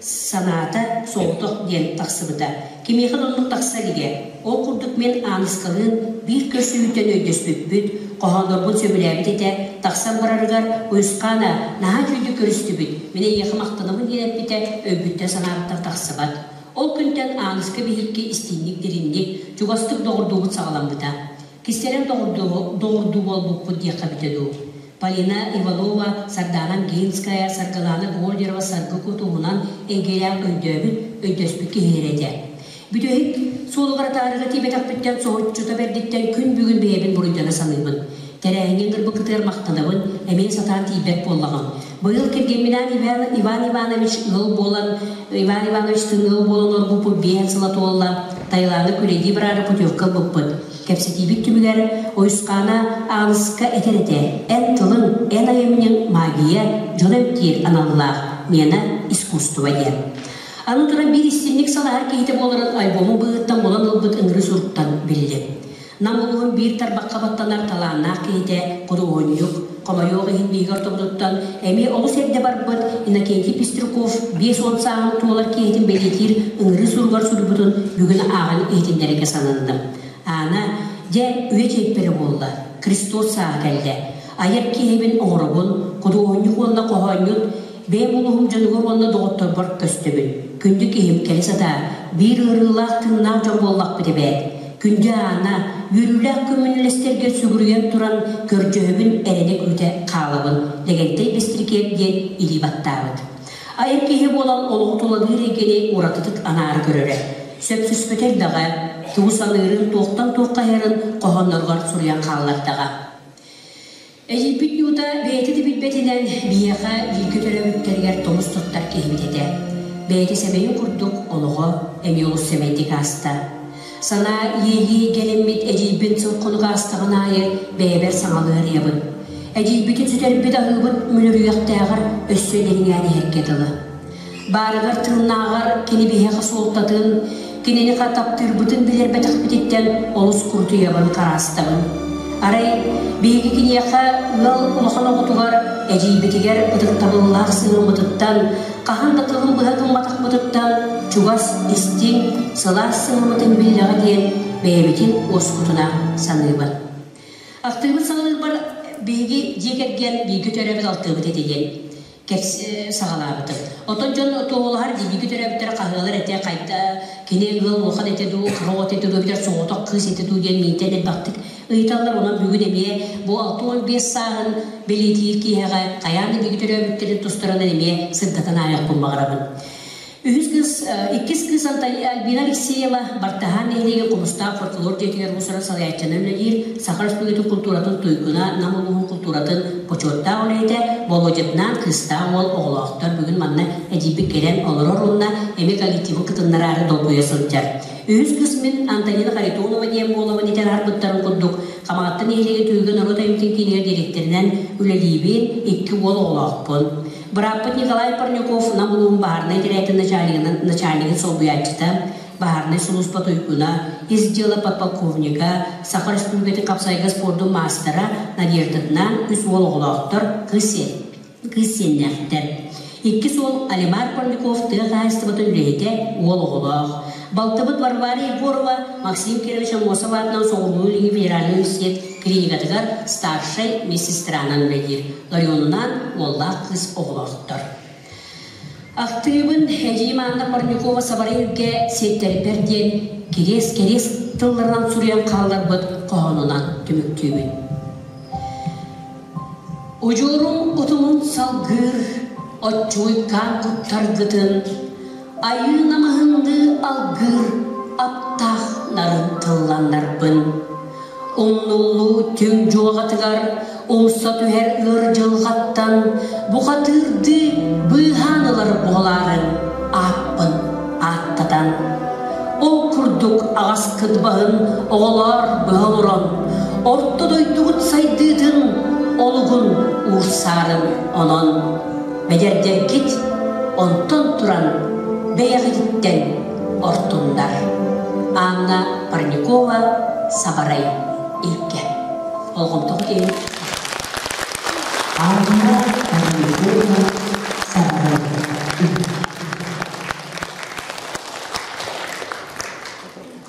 санаата соҕотох диэн тахсыбыта. Кимиэхэ да оннук тахса илигэ. Ол курдук мин Ааныскалыын биир көрсүһүүттэн өйдөспүппүт, хоһооннорбун сөбүлээбит этэ, тахсан барарыгар Уйусхаана, наһаа үчүгэйдик көрүстүбүт, мин эйиэхэ махтанабын диэн эппитэ өйбүттэн-санаабыттан тахсыбат. Ол күнтэн Ааныска биһикки истиҥник-дириҥник, чугастык доҕордуубут саҕаламмыта. Кистэлэҥ доҕордуу буолбуппут диэххэ эбитэ дуу. Полина Иванова, Сардаана Амгинская, Саргылаана Гольдерова Саргы Кутуһунан эйгэлээх өйдөөбүт, өйдөспүт киһилэрэ этэ. Бүтэһик суолугар атаарыга тиийбэтэхпиттэн соһуччута бэрдиттэн күн бүгүн бэйэбин буруйдана саныыбын. Тэрээһиҥҥэ ыҥырбыккытыгар махтанабын, эмиэ сатаан тиийбэт буоллаҕым. Быйыл кэргэмминээн Иван Иванович ыал буолан, Иван Ивановичтыын ыал буолан олорбуппут биэһэн сыла туолла, Таиланы күрэйдии бараары путевка ылбыппыт. Кэпсэтиибит түмүгэр Уйусхаана Ааныска этэр этэ, эн тылыҥ, эн айымньыҥ магия, дьону эмтиир аналлаах, миэнэ искусство диэн. Аны туран биир истинник салаһар киһитэ буоларын альбому быыһыттан булан ылбыт ыҥырыы суруктан биллим. Нам улууһун биир тарбахха баттанар талааннаах киһитэ худуоһунньук, хомойуох иһин биһиги ортобутуттан эмиэ олус эрдэ барбыт Иннокентий Пестряков 50 сааһын туолар киһитин бэлиэтиир ыҥырыы суругар суруйбутун бүгүн ааҕан иһитиннэрэргэ сананным. Аана, дьэ, үйэ чиэппэрэ буолла, Христос сааһа кэллэ. Айар киһибин оҥоробун, худуоһунньук уонна хоһоонньут Бэйэм улууһум дьонугар уонна доҕотторбор көстөбүн. Күндү киһим, кэлэ сатаа, биир ыарыылаах тыыннаах дьон буоллахпыт эбээт. Күндү Аана, үөрүүлээх күммүн үлэстэргэ сүгүрүйэн туран, көрдьөһөбүн, эрэнэ күүтэ хаалабын, Лэгэнтэй Бэстирикиэп диэн илии баттаабыт. Айар киһи буолан олоҕу тулалыыр эйгэни уратытык анаара көрөрө. Сөпсүспэтэ элбэҕэ, тугу саныырын, туохтан туоххайарын хоһоонноругар суруйан хааллардаҕа. Эдьиийбит Нюта бэйэтэ да билбэтинэн биһиэхэ бииргэ төрөөбүттэригэр тумус туттар киһибит этэ. Бэйэтэ сэмэйин курдук олоҕо эмиэ олус сэмэйдик ааста. Санаа иэйии кэлиммит эдьиийбин сыл-хонук аастаҕын аайы бэйэбэр саҥалыы арыйабын. Эдьиийбитин сүтэрбит аһыыбыт мүлүрүйүөхтээҕэр өссө дириҥээн иһэргэ дылы. Баарыгар тыыннааҕар кини биһиэхэ суолтатын, кинини таптыырбытын билэрбэтэхпититтэн олус курутуйабын, хараастабын. Арай, биһиги киниэхэ ыал улахан оҕотугар, эдьиийбитигэр ытыктабыллаах сыһыаммытыттан, хаһан да тылын быһа гымматахпытыттан чугас, истиҥ, сылаас сыһыаммытын биллэҕэ диэн бэйэбитин уоскутуна саныыбын. Ахтыыбыт саҕалыырбар биһиги дьиэ кэргэн бииргэ төрөөбүт алтыабыт этэ диэн саҕалаабытым. Оттон дьон туоһулаһар бииргэ төрөөбүттэрэ хаһыалар этэ, хайда кини ыал улахан этэ дуу, хара оҕо этэ дуу, эбэтэр соҕотох кыыс этэ дуу диэн миинтэн элбэхтик ыйыталлар. Онон бүгүн эмиэ бу 65 сааһын бэлиэтиир киэһэҕэ хайаан да бииргэ төрөөбүттэрин тустарынан эмиэ сырдатан ааһыахпын баҕарабын. Үһүс кыыс, иккис кыыс Альбина Алексеева Бартаһаан нэһилиэгин Хомустаах фольклор дьиэтигэр уус-уран салайааччынан үлэлиир, Саха Республикатын култууратын туйгуна, Нам улууһун култууратын бочуоттаах үлэһитэ, Болуодьатынаан кыыстаах уол оҕолоохтор бүгүн манна эдьиийбит кэлэн олорор уонна эмиэ коллективы кытыннараары долгуйа сылдьар. Үһүс кыыс мин Антонина Харитонова диэн буолабын этэн аһарбыттарын курдук, Хамаҕатта нэһилиэгин Түһүлгэ норуот айымньытын киинигэр дириэктэринэн үлэлиибин, икки уол оҕолоохпун. Бырааппыт Николай Парнюков Нам улууһун баһаарынай тэрээһин начальнигын солбуйааччыта, баһаарынай сулууспа туйгуна, ис дьыала подполковнига, Саха Республикатын хапсайга спордун маастара Надеждатынаан үс уол оҕолоохтор, кыыс сиэннээхтэр. Иккис уол Алимар Парнюков тыа хаһаайыстыбатын үлэһитэ, уол оҕолоох. Балтыбыт Варвара Егорова Максим Кирович Аммосов аатынан Соҕуруу-Илиҥҥи федеральнай университет клиникатыгар старшай медсестранан үлэлиир. Ларионунан уоллаах кыыс оҕолоохтор. Ахтыыбын эдьиийим Анна Парникова Сабарай Үргэ сиэттэрбэр диэн кириэс-кэриэс тылларынан суруйан хаалларбыт хоһоонунан түмүктүүбүн. Удьуорум утумун салгыыр, оччугуйкаан куттаргытын, айыы намыһынныы алгыыр аптаах нарын тылланнарбын. Умнуллуу түҥ дьуоҕатыгар умса түһэр ыар дьылҕаттан бухатыырдыы быыһаан ылар буолаарын ааппын ааттатан. Ол курдук аҕаскыт баһын оҕолоор быһа олорон, Орто дойдугут сайдыытын олугун уурсаарын онон бэдэрдэргит онтон туран бэйэҕититтэн ортуннар. Анна Парникова, Сабарай Илгэ. Болҕомтоҕут иһин Анна Парникова, Сабарай Илгэ.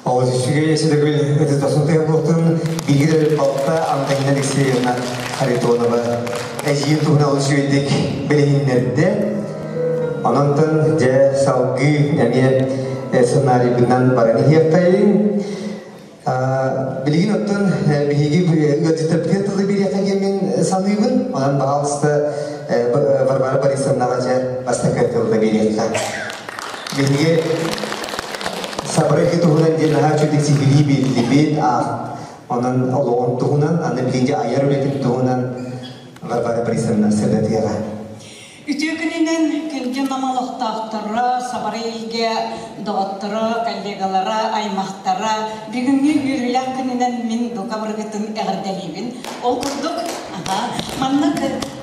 Олус үчүгэй эсэдэгүл ытытасын тыһын биир балта Антонина Алексеевна Харитонова эдьиийин туһунан олус үчүгэйдик билиһиннэрдэ. Ононтон дьэ салгыы эмиэ сценарийбынан баран иһиэхтэйин. Билигин оттон биһиги ыалдьыттарбытыгар тылы биэриэххэ диэммин саныыбын. Онон баһаалыста Варвара Борисовнаҕа дьэ бастакы тылы биэриэххэ. Биһиги Сабарайга туһунан диэн наһаа үчүгэй сиһилии биллибит, онон олоҕун туһунан, аны билигин айар үлэтин туһунан Варвара Борисовна сырдатыаҕа. Үтүө күнүнэн күндү Нам олохтоохторо, Сабарай Илгэ доҕотторо, коллегалара, аймахтара бүгүҥҥү үөрүүлээх күнүнэн мин бука барыгытын эҕэрдэлиибин. Ол курдук, аха, маннык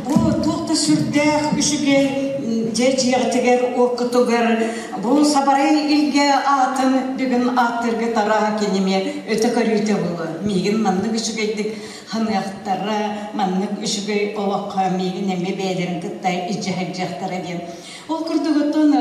бу туох да сүрдээх үчүгэй дьэ дьиэҕитигэр, уоккутугар бу Сабарай Илгэ аатын бүгүн ааттыырга тараһа киними өтө көрүүтэ буолуо. Миигин маннык үчүгэйдик ханыахтара, маннык үчүгэй олоххо миигин эмиэ бэйэлэрин кытта илдьэ сылдьыахтара диэн. Ол курдук оттон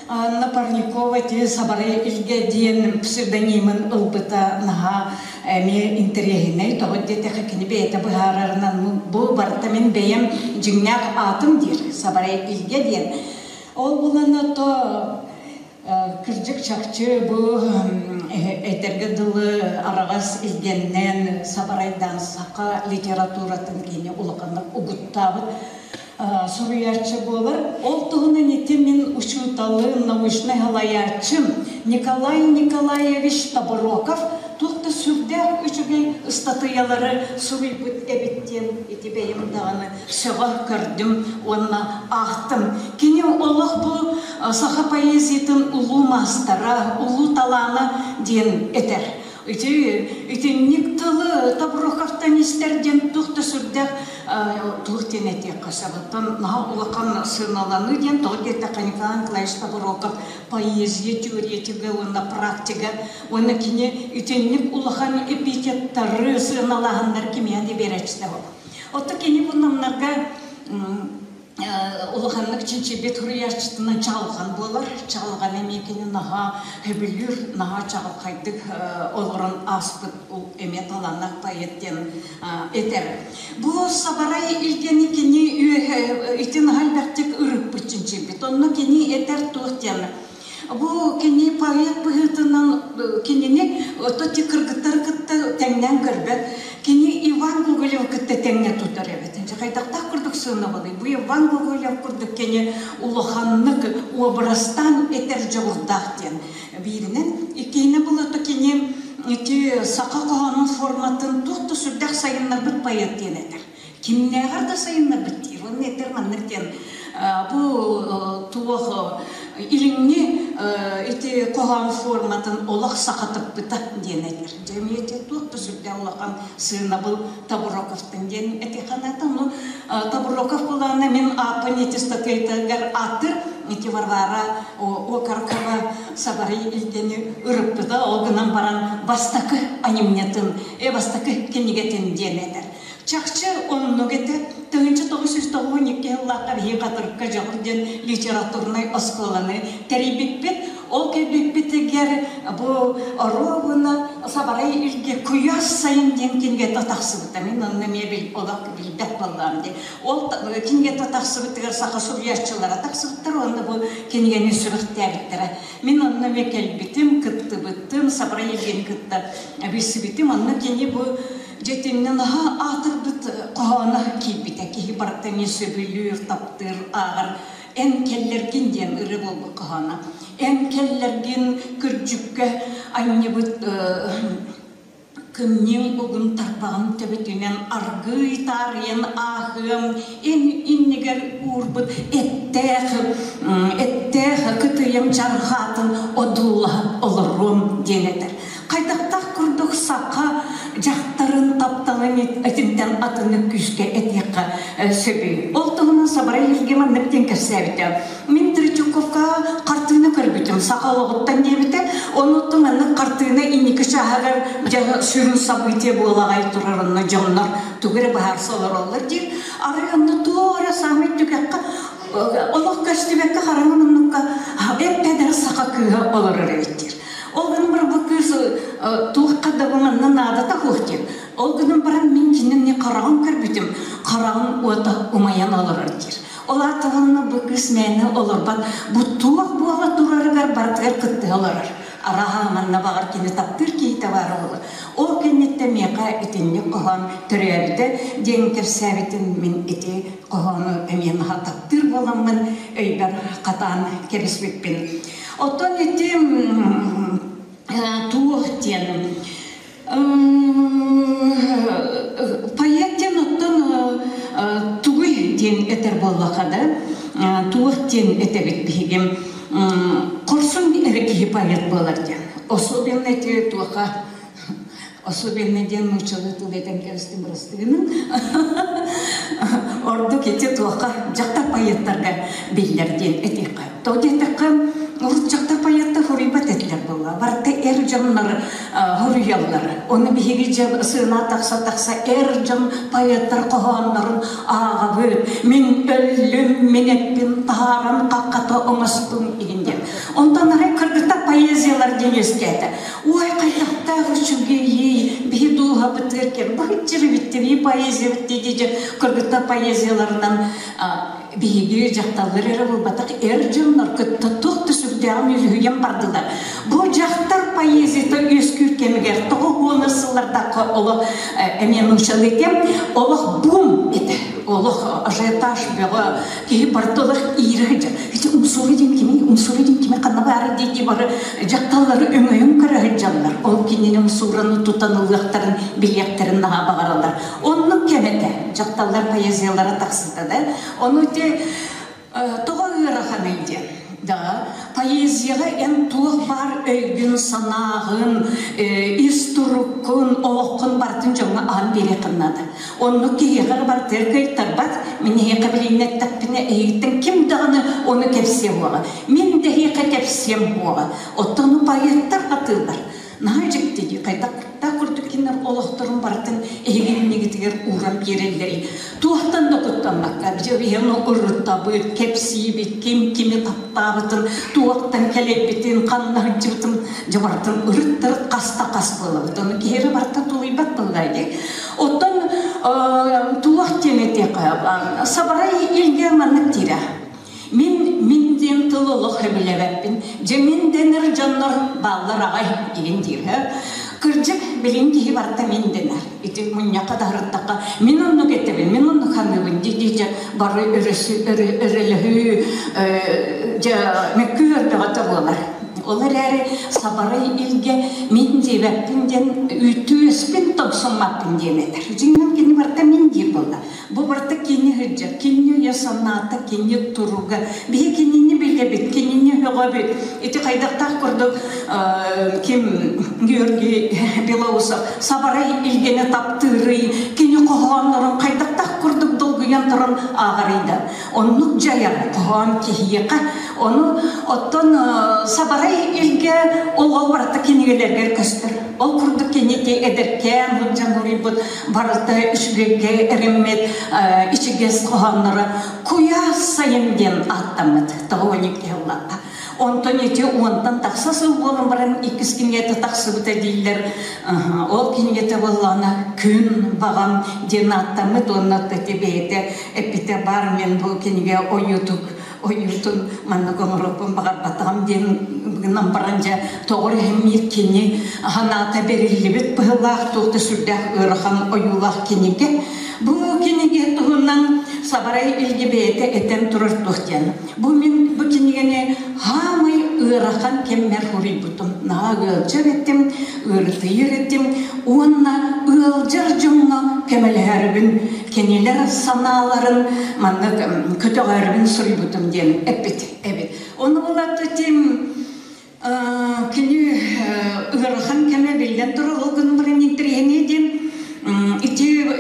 Анна Парникова ити Сабарай Илгэ диэн псевдонимын ылбыта наһаа эмиэ интэриэһинэй. Тоҕо диэтэххэ кини бэйэтэ быһаарарынан бу барыта мин бэйэм дьиҥнээх аатым диир Сабарай Илгэ диэн. Ол булан то Кырдьык чахчы бу этэргэ дылы араҕас илгэннэн сабарайдаан саха литературатын кини улаханнык угуттаабыт суруйааччы буолар. Ол туһунан ити мин учууталым, научнай салайааччым Николай Николаевич Тобуроков туох да сүрдээх үчүгэй ыстатыйалары суруйбут эбит диэн ити бэйэм даҕаны сөҕө көрдүм уонна аахтым. Кини олох бу саха поэзиятын улуу маастара, улуу талаана диэн этэр. Ити итинник тылы Тобуруковтан истэр диэн туох да сүрдээх туох диэн этиэххэ сөп. Оттон наһаа улахан сыаналаныы диэн тоҕо диэтэххэ Николай Николаевич Тобуроков поэзия теоретига уонна практига уонна кини итинник улахан эпитеттары сыаналааһыннар кимиэхэ да биэрээччитэ Оттон кини бу намнарга улаханнык чинчийбит суруйааччытынан чаҕылҕан буолар. Чаҕылҕан эмиэ кини наһаа сөбүлүүр, наһаа чаҕылхайдык олорон ааспыт эмиэ талааннаах поэт диэн этэр. Бу Сабарай Илгэни кини ити наһаа элбэхтик ырыппыт чинчийбит. Онно кини этэр туох диэн Бу кини поэт быһыытынан кинини ото кыргыттары кытта тэҥнээн көрбөт. Кини Иван Гоголев кытта тэҥҥэ тутар эбит. Хайдахтаах курдук сыанабылый? Бу Иван Гоголев курдук кини улаханнык образтаан этэр дьоҕурдаах диэн. Бииринэн, иккиһинэн булата кини ити саха хоһоонун форматын туох да сүрдээх сайыннарбыт поэт диэн этэр. Кимнээҕэр да сайыннарбыт диир. Уонна этэр маннык диэн бу туох илиҥҥи ити хоһоон форматын олох сахатыппыта диэн этэр. Дьэ эмиэ туох да сүрдээх улахан сыанабыл Табураковтан диэн этиханата. Ну Табуроков булаана мин ааппын ити статуэтыгар ааттыр ити Варвара Окорокова Сабарый Илгэни ырыппыта ол гынан баран бастакы анимнетын, э бастакы кинигэтин диэн этэр. Чахчы оннук этэ. 1992 сыллаахха биһиги Хатырыкка Дьоҕур диэн литературнай оскуоланы тэрийбиппит. Ол кэлбиппитигэр бу оруобуна Сабарай Илгэ Куйаас сайын диэн кинигэтэ тахсыбыта. Мин онно эмиэ олох билбэт буоллаҕым дии. Ол кинигэтэ тахсыбытыгар саха суруйааччылара тахсыбыттар уонна бу кинигэни сүрэхтээбиттэрэ. Мин онно эмиэ кэлбитим, кыттыбытым, Сабарай Илгэни кытта билсибитим. Онно кини бу Дьэ наһаа аатырбыт хоһооно киирбитэ. Киһи барыта эмиэ сөбүлүүр, таптыыр, ааҕар. Эн кэллэргин диэн ырыа буолбут хоһооно. Эн кэллэргин күрдьүккэ анньыбыт кымньыҥ угун тарбаҕын төбөтүнэн аргыый таарыйан ааһыам эн иннигэр уурбут эттээх эттээх кытыйам чархаатын одуулаһан олоруом диэн этэр. Хайдахтаах курдук саха дьахтарын тапталын этинтэн атыны күүскэ этиэххэ сөбүй. Ол туһунан Сабарай Илгэ маннык диэн кэпсээбитэ. Мин Третьяковка хартыына көрбүтүм, саха олоҕуттан диэбитэ. Онуттан маннык хартыына инники чааһыгар дьэ сүрүн событие буолаҕай турар онно дьоннор тугу эрэ быһаарса олороллор диир. Арай онно туох эрэ саамай түгэххэ олох көстүбэккэ хараҥа муннукка эп-эдэр саха кыыһа олорор эбит диир. Ол гынан баран бу кыыс туохха да бу манна наадата суох диир. Ол гынан баран мин кинини хараҕын көрбүтүм, хараҕын уота умайан олорор диир. Ол аата бу кыыс мээнэ олорбот, бу туох буола турарыгар барытыгар кыттыһа олорор. Арааһа манна баҕар кини таптыыр киһитэ баар буолуо. Ол кэнниттэн миэхэ итинник хоһоон төрөөбүтэ диэн кэпсээбитин мин ити хоһоону эмиэ наһаа таптыыр буоламмын өйбөр хатаан кэбиспиппин. Оттон ити туох диэн Поэт диэн оттон тугуй диэн этэр буоллаха да, туох диэн этэбит биһиги хорсун эрэ киһи поэт буолар диэн. Особенно эти туоха особенно диэн нууччалыы тыл этэн кэбистим бырастыгынан. Ордук ити туоха дьахтар поэттарга биллэр диэн этиэххэ. То диэтэххэ, урут дьахтар поэттар хоруйбат этилэр буолла. Барыта эр дьоннор хоруйаллар. Ону биһиги дьэ сыана тахса-тахса эр дьон поэттар хоһооннорун ааҕабыт. Мин өллүм, мин эппин таһааран хаххата оҥостум иһин диэн. Онтон арай кыргыттар поэзиялар диэн үөскээтэ. Ой, хайдахтаах үчүгэйий, биһи дууһабытыгар кэм быһыччырыбиттэрий поэзиябыт дии кыргыттар поэзияларынан биһиги дьахталлар эрэ буолбатах эр дьоннор кытта туох да сүрдээҕин үлүһүйэн бардылар. Бу дьахтар поэзията үөскүүр кэмигэр тоҕо уонус сыллардаахха олох эмиэ нуучалыы кэм олох бум этэ. Олох ажиотаж бөҕө киһи барыта олох иирэ сылдьар. Ити умсуура диэн кими умсуура диэн кими ханна баара дии дии бары дьахталлары өҥөйөн көрө сылдьаллар. Ол кинини умсуураны тутан ылыахтарын билиэхтэрин наһаа баҕараллар. Оннук кэм этэ. Дьахталлар поэзиялара тахсыта да. Ону ити тоҕо ыараханый диэн. Да, поэзияҕа эн туох баар өйгүн-санааҕын, ис туруккун, олоххун барытын дьоҥҥо аһан биэриэххин наада. Оннук киһиэхэ барытыгар кыайтарбат. Мин эһиэхэ билиннэттэхпинэ, эһигиттэн ким даҕаны ону кэпсиэ буоҕа. Мин да эһиэхэ кэпсиэм буоҕа. Оттон поэттар хатыыллар. Наһаа дьикти дии, хайдах курдук кинилэр олохторун барытын эһигиннигитигэр ууран биэрэллэрий. Туохтан да куттаммакка, биһиги ырыттабыт, кэпсиибит, ким кими таптаабытын, туохтан кэлэйбитин, ханна сылдьыбытын, дьэ барытын ырыт-тырыт хаста хас буолабыт. Ону киһи эрэ барыта тулуйбат буоллаа дии. Оттон туох диэн этиэххэ, Сабарай Илгэ маннык диирэ. Мин мин диэн тыл олох сөбүлээбэппин. Дьэ мин дэнэр дьоннор бааллар аҕай игин диир. Кырдьык, билин киһи барыта мин дэнэр. Ити мунньахха да сырыттахха мин оннук этэбин, мин оннук саныыбын дии дьэ бары өрөлөһүү дьэ мөккүөр бөҕөтө буолар. Ол эрээри сабарай илгэ мин диэбэппин диэн үүтүөспүн томсуммаппын диэн этэр. Дьиҥинэн кини барыта мин диир буолла. Бу барыта кини сылдьар, кини өйө санаата, кини туруга. Биһи кинини билэбит, кинини сөҕөбүт. Ити хайдахтаах курдук ким Георгий Белоусов сабарай илгэни таптыырый, кини хоһооннорун хайдахтаах курдук долгуйан туран ааҕарый да. Оннук дьайар хоһоон киһиэхэ. Ону оттон сабарай илгэ ол барыта кинигэлэргэр көстөр. Ол курдук кинити эдэркээн сылдьан суруйбут барыта үчүгэйгэ эрэммит ичигэс хоһоонноро «Куйаас сайын» диэн ааттаммыт тоҕо киһи Онтон ити уонтан тахса сыл буолан баран иккис кинигэтэ тахсыбыта дииллэр. Ол кинигэтэ буоллаҕына «Күн баҕам» диэн ааттаммыт уонна ити бэйэтэ эппитэ баар мен бу кинигэ ойуутук ойуутун маннык оҥоруохпун баҕарбатаҕым диэн гынан баран дьэ тоҕо эрэ кини санаата бэриллибит быһыылаах туох да сүрдээх ыарахан ойуулаах кинигэ. Бу кинигэ туһунан Сабарай Илгэ бэйэтэ этэн турар туох диэн. Бу мин бу кинигэни хаамай ыарахан кэммэр суруйбутум. Наһаа ыалдьар этим, ыарытыйар этим уонна ыалдьар дьоҥҥо көмөлөһөрбүн, кинилэр санааларын маннык көтөҕөрбүн суруйбутум диэн эппит эбит. Ону булат этим кини ыарахан кэмэ билин биллэн турар, ол гынан баран интэриэһинэй диэн ити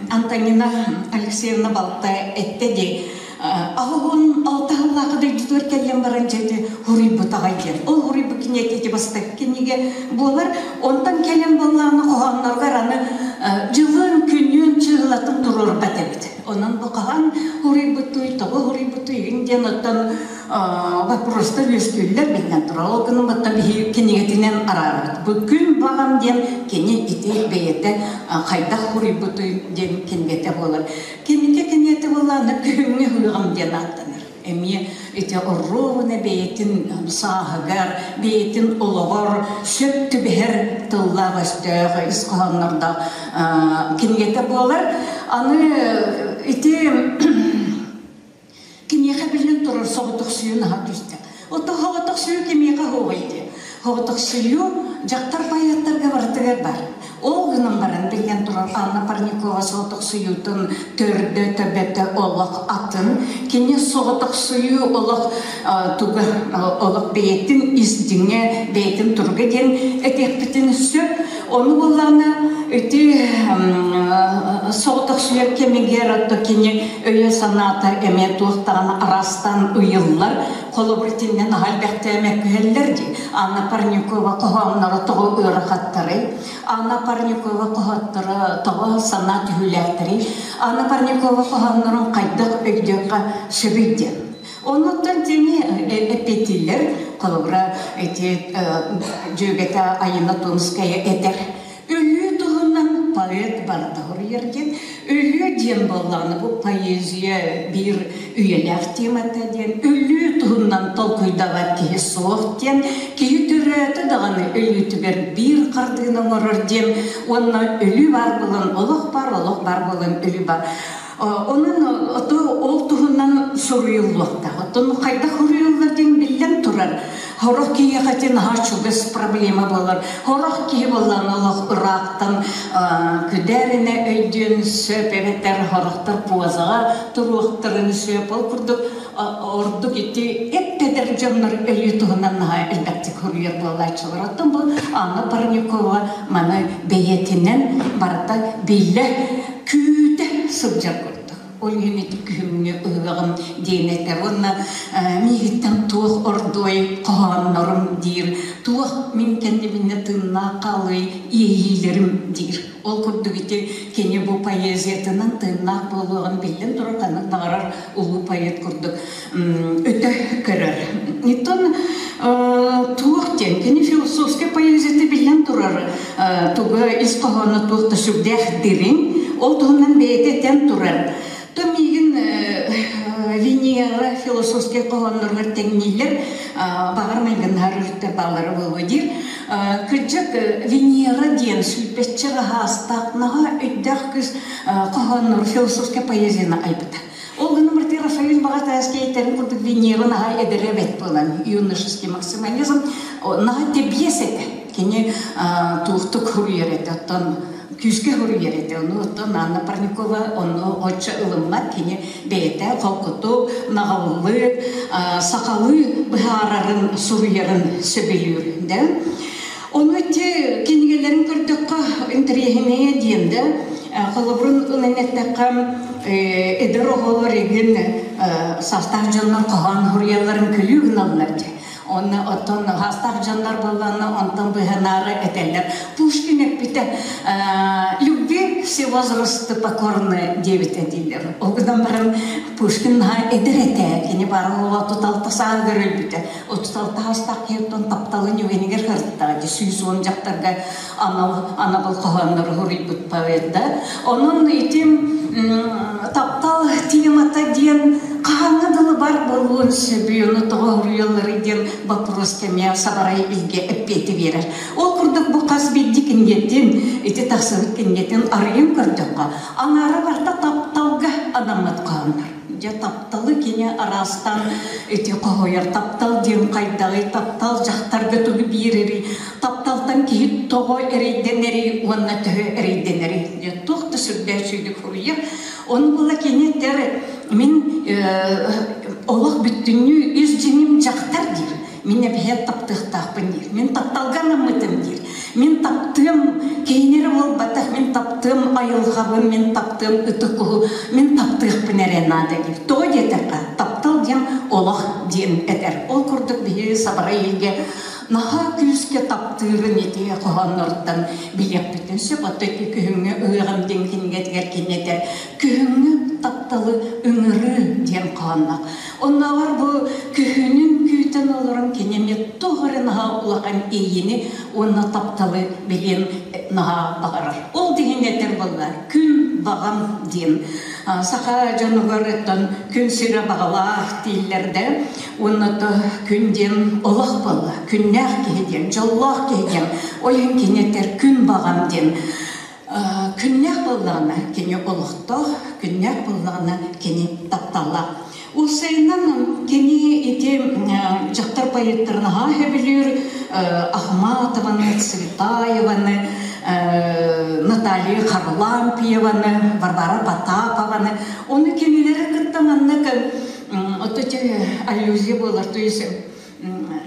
Антонина Алексеевна балта этте дии 86 сыллаахы дойдутугар кэллэн баран дьэти хуруйбут аҕай диэн. Ол хуруйбут киниэтэ ити бастакы кинигэ буолар. Онтон кэлэн буоллаҕына хоһоонноругар аны дьылын, күнүн, чыһылатын туруорбат эбит. Онон бу хаһан хуруйбутуй, тоҕо хуруйбутуй игин диэн оттон вопростар үөскүүллэр биллэн турар. Ол гынан батта биһи кинигэтинэн араарабыт. Бу күн баҕам диэн кини ити бэйэтэ хайдах хуруйбутуй диэн кинигэтэ буолар. Кинигэ киниэтэ буоллаҕына күһүҥҥү ыһыаҕым диэн ааттанар. Эмиэ ити оруобуна бэйэтин сааһыгар, бэйэтин олоҕор сөп түбэһэр тыллаах-өстөөх ис хоһооннордоох кинигэтэ буолар. Аны ити Киниэхэ биллэн турар соҕотохсуйуу наһаа түстэ. Оттон соҕотохсуйуу кимиэхэ суоҕуй диye. Соҕотохсуйуу дьахтар поэттарга барытыгар бар. Ол гынан баран биллэн турар Анна Парникова соҕотохсуйуутун төрдө төбөтө олох атын. Кини соҕотохсуйуу олох туга олох бэйэтин ис дьиҥэ, бэйэтин туруга диэн этиэхпитин сөп. Ону буоллаҕына ити соҕотохсуйар кэмигэр отто кини өйө-санаата эмиэ туох даҕаны араастаан ыйыллар. Холобур, итиннэн аһа элбэхтэ мөккүһэллэр дии. Анна Парникова хоһоонноро тоҕо ыарахаттарый? Анна Парникова хоһоотторо тоҕо санаа түһүүлээхтэрий? Анна Парникова хоһооннорун хайдах өйдүөххэ сөбүй диэн. Оннуттан тини эппиэттииллэр. Холобура, ити дьүөгэтэ Айына Томская этэр. Өлүү туһунан поэт барыта суруйар диэн. Өлүү диэн буоллаҕына бу поэзия биир үйэлээх темата диэн. Өлүү туһунан толкуйдабат киһи суох диэн. Киһи төрөөтө даҕаны өлүүтүгэр биир хардыыны оҥорор диэн. Уонна өлүү баар буолан олох бар, олох бар буолан өлүү бар. Онон ото ол туһунан суруйуллуохтаах. Оттон хайдах суруйуллар диэн биллэн турар. Сорох киһиэхэ ити наһаа чугас проблема буолар. Сорох киһи буоллаҕына олох ыраахтан күдээринэ өйдүөн сөп эбэтэр сорохтор пуозаҕа туруохтарын сөп. Ол курдук ордук ити эп-эдэр дьоннор өлүү туһунан наһаа элбэхтик суруйар буолааччылар. Оттон бу Анна Парникова маны бэйэтинэн барыта биллэ күүтэ сылдьар курдук. Ол иһин ити күһүҥҥү ыһыаҕым диэн этэр уонна миигиттэн туох ордуой хоһооннорум диир, туох мин кэннибинэ тыыннаах хаалыай иэйиилэрим диир. Ол курдук ити кини бу поэзиятынан тыыннаах буолуоҕун биллэн турар ханнык баҕарар улуу поэт курдук өтө көрөр. Оттон туох диэн кини философскай поэзията биллэн турар туга ис хоһооно туох да сүрдээх дириҥ, ол туһунан бэйэтэ этэн турар. То миигин линияҕа философскай хоһоонноругар тэҥнииллэр, баҕар майгыннаһар өрүттэр бааллара буолуо диир. Кырдьык Венера диэн сүүрбэччэ аһаастаах наһаа өйдөөх кыыс хоһооннору философскай поэзияны айбыта. Ол гынан баран Рафаэль Баҕатааскай этэрин курдук Венера наһаа эдэрэ эбэт буолан юношеский максимализм наһаа тэбиэс этэ. Кини туохтук суруйар этэ, оттон күүскэ суруйар этэ. Ону оттон Анна Парникова ону оччо ылыммат. Кини бэйэтэ холкутук, наҕыллык, сахалыы быһаарарын, суруйарын сөбүлүүр. Да? Ону ити кинигэлэрин көрдөххө интэриэһинэйэ диэн да, холобурун ылан эттэххэ, эдэр оҕолор игин саастаах дьоннор хоһоон суруйалларын күлүү гыналлар дии. Онно оттон саастаах дьоннор буоллаҕына онтон быһанаары этэллэр. Пушкин эппитэ любви все возрасты покорны диэбитэ дииллэр. Ол гынан баран Пушкин наһаа эдэр этэ. Кини бары 36 сааһыгар өлбүтэ. 36 саастаах киһи тапталын үгэнигэр сырыттаҕа дии 110 дьахтарга анал анабыл хоһооннору суруйбут поэт да. Онон ити таптал темата диэн хаһааҥҥа дылы бар буолуон сөбүй, ону тоҕо суруйалларый диэн вопрос кэмиэ сабарай илгэ эппиэти биэрэр. Ол курдук бу хас биирдии кинигэтин, ити тахсыбыт кинигэтин арыйан көрдөххө, аҥаара барыта тапталга анаммыт хоһооннор. Дьэ тапталы кини араастаан ити хоһуйар. Таптал диэн хайдаҕый, таптал дьахтарга тугу биэрэрий, тапталтан киһи тоҕо эрэйдэнэрий уонна төһө эрэйдэнэрий диэн туох да сүрдээх үчүгэйдик суруйар. Ону була кини этэр мин олох бүттүннүү ис дьиҥим дьахтар диир. Мин эбэһээт таптыахтаахпын диир. Мин тапталга анаммытым диир. Мин таптыам киһини эрэ буолбатах, мин таптыам айылҕабын, мин таптыам ытык куһу, мин таптыахпын эрэ наада диир. Тоҕо диэтэххэ, таптал диэн олох диэн этэр. Ол курдук биһиги Сабарай Илгэ наһаа күүскэ таптыырын ити хоһоонноруттан билиэхпитин сөп. Оттон ити күһүҥҥү ыһыаҕым диэн кинигэтигэр кини этэр күһүҥҥү тапталы ыҥырыы диэн хоһоонноох. Оннооҕор бу күһүнүн күүтэн олорон кини эмиэ туох эрэ наһаа улахан иэйиини уонна тапталы билиэн наһаа баҕарар. Ол диһин этэр буолла күн баҕам диэн. Саха дьонугар оттон күн сирэ баҕалаах дииллэр да уонна то күн диэн олох буолла. Күннээх киһи диэн, дьоллоох киһи диэн. Ол иһин кини этэр күн баҕам диэн. Күннээх буоллаҕына кини олохтоох, күннээх буоллаҕына кини тапталлаах. Уопсайынан кини ити дьахтар поэттарын наһаа сөбүлүүр Ахматованы, Цветаеваны, Наталья Харлампьеваны, Варвара Потапованы. Ону кинилэри кытта маннык вот эти аллюзия буолар, то есть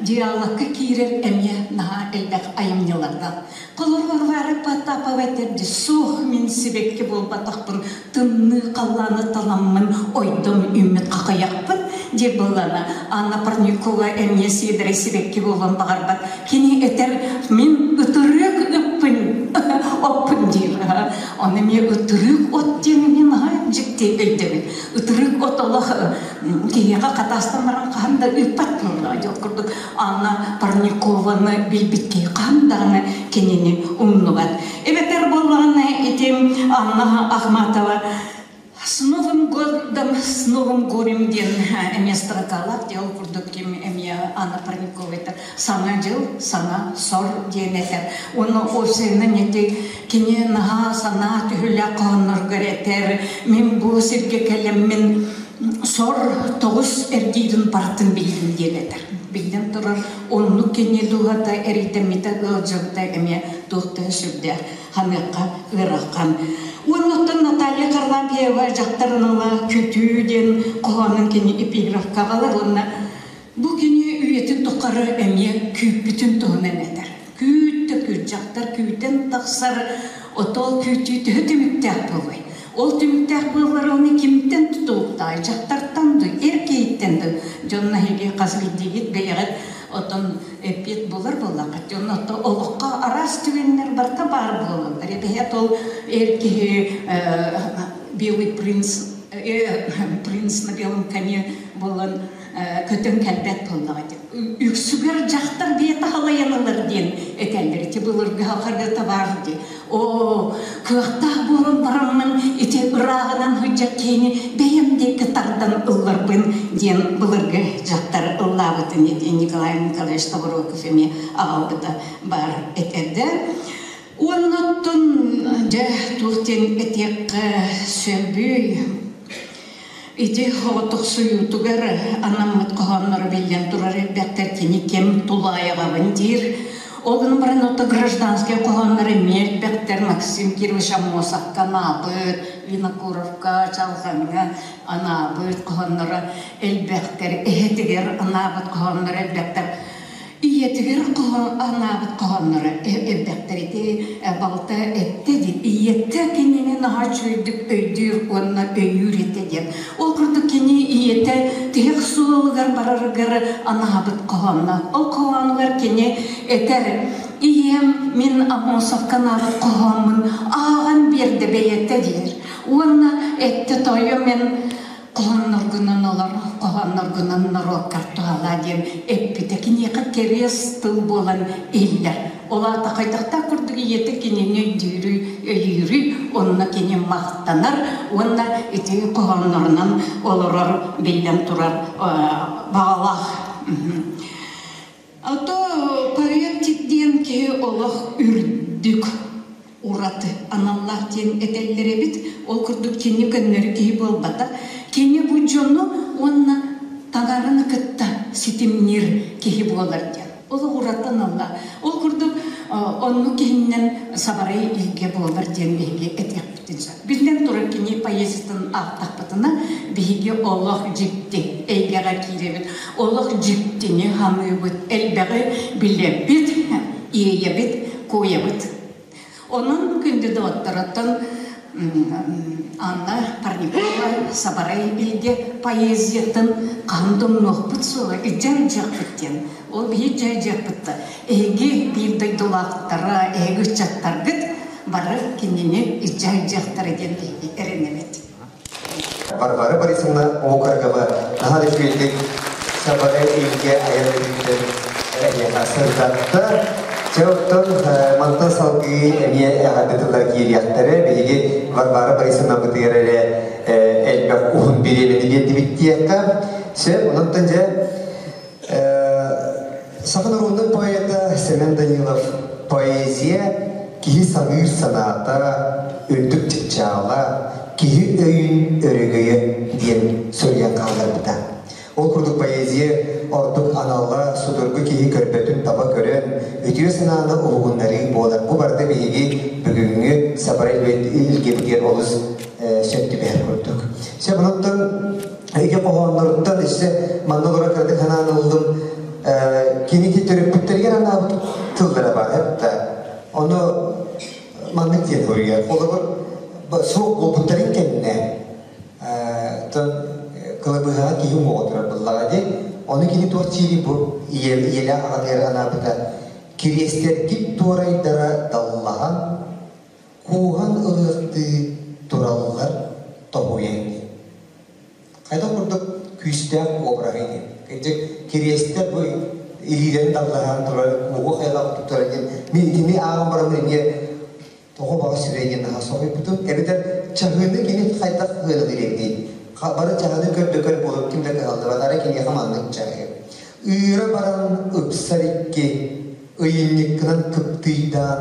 диалогка киирэр эмиэ наһаа элбэх айымньылардаах. Холобур, Варвара Потапова этэрди суох мин сибэкки буолбатахпын, тымныы халлааны таламмын ойдом үүммүт хахайахпын диир буоллаҕына, Анна Парникова эмиэ сиэдэрэй сибэкки буолуон баҕарбат. Кини этэр мин ытырык ыппын оппун диир. Ону эмиэ ытырык от диэн эмиэ наһаа дьикти өйдөбүл. Ытырык от олох киһиэхэ хатаастан баран хаһан да ыыппат буолла дьол курдук Анна Парникованы билбит киһи хаһан даҕаны кинини умнубат. Эбэтэр буоллаҕына ити Анна Ахматова «С Новым годом, с Новым горем» диэн эмиэ строкалаах дьол курдук ким эмиэ Анна Парникова этэр «Саҥа дьыл, саҥа сор» диэн этэр. Уонна уопсайынан ити кини наһаа санаа түһүлээх хоһоонноругар этэр «Мин бу сиргэ кэлэммин сор тоҕус эргиирин бартын биллим» диэн этэр. Биллэн турар, оннук кини дууһата эрэйдэммитэ, ыалдьыбыта эмиэ туох да сүрдээх ханыахха ыарахан. Уонна Наталья Харлампьева дьахтар анала «Күтүү» диэн хоһоонун кини эпиграфка аҕалар уонна бу кини үйэтин тухары эмиэ күүппүтүн туһунан этэр. Күүт да күүт, дьахтар күүтэн тахсар, отол күүтүү төһө түмүктээх буолуой? Ол түмүктээх буоллар оны кимтэн тутулуктаай? Дьахтартан дуу, эр киһиттэн дуу? Дьонно эһиги хас биирдиигит бэйэҕит отон эппиэт булар буоллаххыт. Дьон ото олоххо араас түгэннэр барыта баар буолаллар. Эбэһээт ол эр киһи белый принц принц на белом коне буолан көтөн кэлбэт буоллаҕа дии. Үксүгэр дьахтар бэйэтэ халайан ылар диэн этэллэр. Ити былыргы харгыта баар дии. Оо, кыахтаах буолан бараммын ити ырааҕынан сылдьар киһини бэйэм диэки тардан ылларбын диэн былыргы дьахтар ыллаабытын ити Николай Николаевич Тобороков эмиэ аҕалбыта баар этэрдэ. Уонна оттон дьэ туох диэн этиэххэ сөбүй? Ити оҕотохсуйуутугар анаммыт хоһоонноро биллэн турар элбэхтэр кини кэм тулаайаҕабын диир. Ол гынан баран ото гражданскай хоһооннор эмиэ элбэхтэр Максим Кирович Аммосовка анаабыт, Винокуровка, Чалҕаҥҥа анаабыт хоһоонноро элбэхтэр, эһэтигэр анаабыт хоһоонноро элбэхтэр. Ийэтигэр анаабыт хоһоонноро элбэхтэр ити балта эттэ диэн ийэтэ кинини наһаа үчүгэйдик өйдүүр уонна өйүүр этэ диэн. Ол курдук кини ийэтэ тиһэх суолугар барарыгар анаабыт хоһоонноох. Ол хоһоонугар кини этэр ийэм мин Аммосовка анаабыт хоһооммун ааҕан биэрдэ бэйэтэ диир. Уонна эттэ тойо мен хоһоонноргунан олор, хоһоонноргунан норуоккар туһалаа диэн эппитэ киниэхэ кэриэс тыл буолан иһиллэр. Ол аата хайдахтаах курдук ийэтэ кинини өйдүүрүй, өйүүрүй, онно кини махтанар уонна ити хоһооннорунан олорор, биллэн турар баҕалаах. А то поэт диэн киһи олох үрдүк ураты аналлаах диэн этэллэр эбит. Ол курдук кини көннөрү киһи буолбатах. Кини бу дьону уонна таҥараны кытта ситимниир киһи буолар диэн. Олох ураты аналлаах. Ол курдук оннук киһиннэн сабарай илгэ буолар диэн биһиги этиэхпитин сөп. Биллэн турар кини поэзиятын аахтахпытына биһиги олох дьикти эйгэҕэ киирэбит. Олох дьиктини ханыыбыт, элбэҕи билэбит, иэйэбит. куойабыт. Онон күндү доҕотторуттан Анна Парникова Сабарай Илгэ поэзиятын хаһан домнуохпут суоҕа илдьэ дьиэхпит диэн. Ол биһи илдьэ дьиэхпит да эһиги биир дойдулаахтара, эһиги ыччаттаргыт бары кинини илдьэ сылдьыахтара диэн биһиги эрэнэбит. Варвара Борисовна Окоргова наһаа да үчүгэйдик Сабарай Илгэ айан өлүүтүн эйиэхэ сырдатта. Чэ, оттон мантан салгыы эмиэ эҕэрдэ тыллар киириэхтэрэ. Биһиги Варвара Борисовнабытыгар эрэ элбэх уһун бириэмэни биэрдибит диэххэ. Сөп, онон дьэ Саха норуодунай поэта Сэмэн Данилов поэзия киһи саныыр санаата, үрдүк чыпчаала, киһи өйүн өрөгөйө диэн суруйан хаалларбыта. Ол курдук поэзия ордук анала судургу киһи көрбөтүн таба көрөн, үтүө санааны уһугуннарыы буолар. Бу барыта биһиги бүгүҥҥү Сабарай Илгебитигэр олус сөп түбэһэр курдук. Сөп, онон Эйгэ хоһоонноруттан өссө манна олорон кыратык санаан ыллым. Кини төрөппүттэригэр анаабыт тыллара баар эбит. Ону маннык диэн суруйар. Холобур, суох буолбуттарын кэннэ кылабыһаҕа киһи уҥуоҕа турар буоллаҕа дии. Ону кини туох диирий бу ийэлээх аҕатыгар анаабыта. Кириэстэргит туорайдара даллаһан, кууһан ылыахтыы тураллар тоһуйан диэн. Хайдах курдук күүстээх обраһый диэн. Кырдьык, кириэстэр бу илиилэрин даллаһан турар, уоҕу хайалаах туттарар диэн. Мин итини ааҕан баран эмиэ тоҕо баҕа сүрэй диэн наһаа соһуйбутум. Эбэтэр чаһыыны кини хайдах ыаралыыр эбитий? Бары чаһыны көр да көр буолуп ким да кыһаллыбат, арай киниэхэ маннык чаһыы. Ыыра баран ыпсар икки, ыйынньыккынан кыптыйдаан,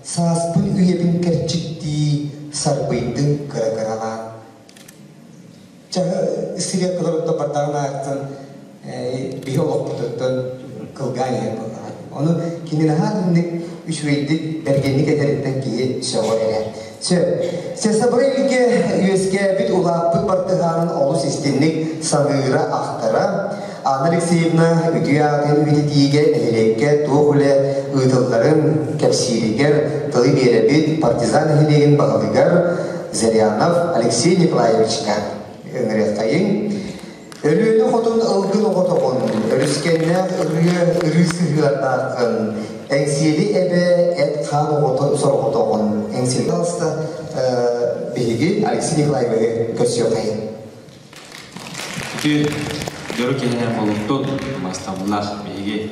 сааспын үйэбин кэрчиктии сарбыйдыҥ кыра-кыралаан. Чаһы сириэккэлэриттэн бардаҕын аайыттан биһи олохпутуттан кылгаан иһэр буоллаҕа. Ону кини наһаа итинник үчүгэйдик, бэргэнник этэриттэн киһи сөҕөр эрэ. Сөп. Сесабыры илгэ үөскээбит улааппыт бартыһаанын олус истинник саныыра, ахтара. Анна Алексеевна үтүө аатын үйэтитиигэ нэһилиэккэ туох үлэ ыытылларын кэпсииригэр тылы биэрэбит партизан нэһилиэгин баһылыгар Зырянов Алексей Николаевичка ыҥырыаххайыҥ. Өлүөнэ хотун ылгын оҕотоҕун, өрүскэннээх ырыа ырыы сыһыардааххын, Эҥсиэли эбэ эт-хаан оҕото сорҕотоҕун. Эҥсиэли алыста биһиги Алексей Николаевиһы көрсүөххэйиҥ. Үтүө дьоро киһинэн олохтон бастабыллаах биһиги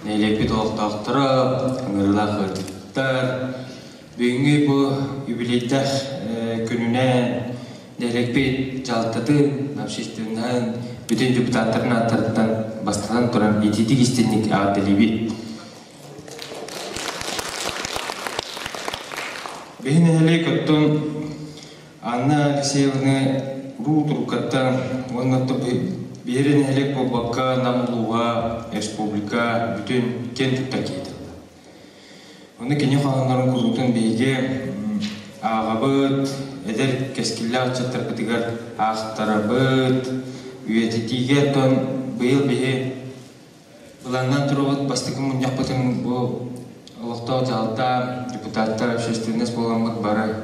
нэһилиэкпит олохтоохторо, ыҥырыылаах ыалдьыттар, Бүгүҥҥү бу юбилейдаах күнүнэн нэһилиэкпит дьаһалтатын, общественноһын, бүтүн депутаттарын ааттарыттан бастатан туран итиитик истинник эҕэрдэлиибит. Биһи нэһилиэк оттон Анна Алексеевна уруу туруккаттан уонна биһири нэһилиэк буолбакка Нам улууһа, республика бүтүн киэн туттар киһитэ. Ону кини хоһооннорун куруутун биһиги ааҕабыт, эдэр кэскиллээх ыччаттарбытыгар аахтарабыт, үйэтитиигэ оттон быйыл биһи былааннаан турабыт бастакы мунньахпытын бу олохтоох дьаһалта, депутаттар, общественность буоламмыт бары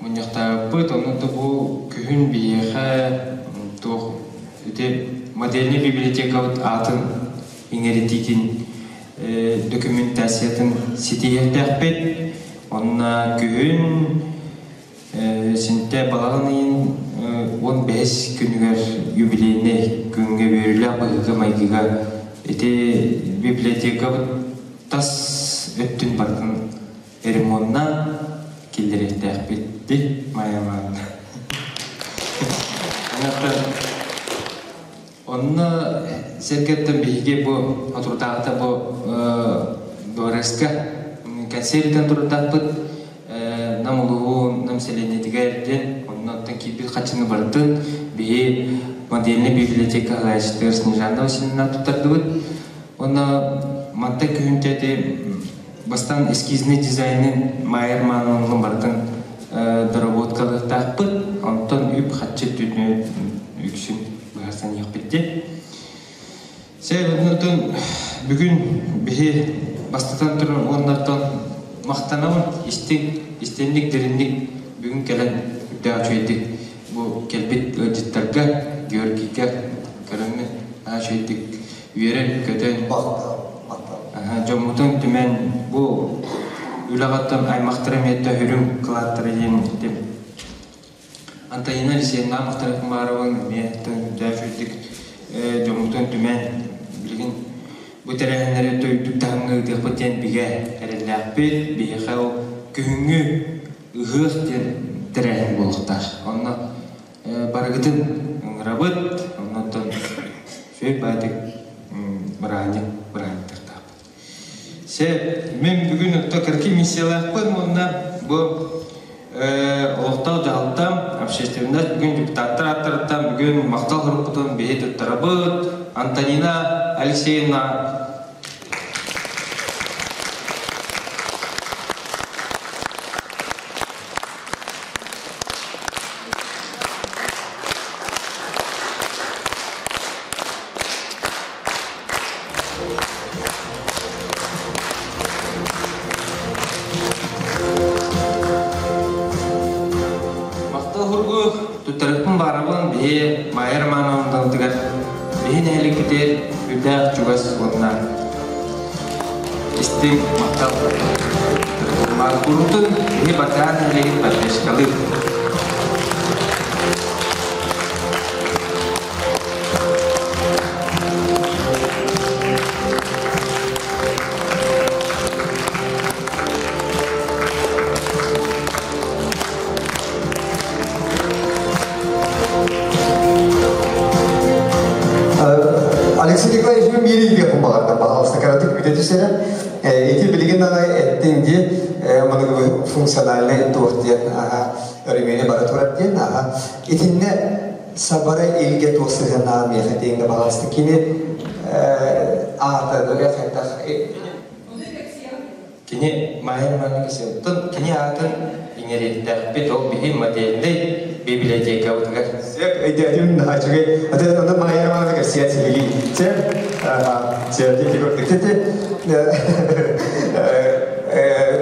мунньахтаабыппыт. Онон да бу күһүн биһиэхэ туох ити модельнай библиотекабыт аатын иҥэритиитин документациятын ситиһиэхтээхпит. Онно күһүн синтэ балаҕан ыйын 15 күнүгэр юбилейнай күҥҥэ үөрүүлээх быһыыга-майгыга ити библиотекабыт тас өттүн барытын ремоннаан киллэриэхтээхпит ди Майя Ивановна. Онно сэргэттэн биһиги бу отурдаахта бу дворецка кэнсиэртэн турдаахпыт Нам улууһун, Нам сэлиэнньэтигэр диэн онно киирбит хаччыны барытын биһи модельнай библиотека салайааччытыгар Снежана Васильевна туттардыбыт. Онно мантан күһүн ити бастаан эскизнэй дизайнын Майер маанылын барытын доработкалыахтаахпыт. Онтон үп-харчы өттүнэн үксүн быһаарсан иһиэхпит дии. Сэ, онтон Бүгүн биһи бастатан туран уоннартан махтанабын истиҥ, истинник, дириҥник бүгүн кэлэн үрдээх үчүгэйдик бу кэлбит ыалдьыттарга, Георгийга көрөммүн наһаа үчүгэйдик үөрэн-көтөн дьоммутун түмэн бу үлэҕиттэн аймахтара эмиэ төһүрүм кылааттара диэн этим. Антонина Алексеевна Махтарыкмарован эмиэ үрдээх үчүгэйдик дьоммутун түмэн билигин бу тэрээһиннэри үрдүк таһымҥа ыытыахпыт диэн бигэ эрэллээхпит. Биһиэхэ ол күһүҥҥү ыһыах диэн тэрээһин буолуохтаах. Онно барыгытын ыҥырабыт, оннуттан үчүгэй баайдык бырааһынньык бырааһынньыктардаахпыт. Сэ, мин бүгүн отто кырки миссиялаахпын уонна бу олохтоох дьаһалтам, общественность бүгүн депутаттар ааттарыттан бүгүн махтал сурукпутун биһи туттарабыт. Антонина Алексеевна Махтал хургу туттарыппын баарабын биһи Майя Романовнатыгар биһи нэһиликпитигэр үрдээх чугас уонна истиҥ махтал Курутун биһи Батаан нэһилигин поддержкалыыр. Алексей Николаевич мен биир баҕарда пожалуйста кыратык бүтэ түсэрэ ити билигин аҕай эттиҥ дии маны функциональный туох диэн өрөмүөнэ бара турар диэн аха итиннэ сабара илгэ туох сыһыаннаах миэхэ тиэҥҥэ баҕаласта кини аата хайдах Кини Майя Романовна Кисиоттон кини аатын иҥэриэхтээхпит ол биһи модельнай библиотекабытыгар. Сөп, өйдөөтүм наһаа үчүгэй. Аты онно Майя Романовна Кисиа силигин. Сөп. Сөп, ити көрдүк. Тити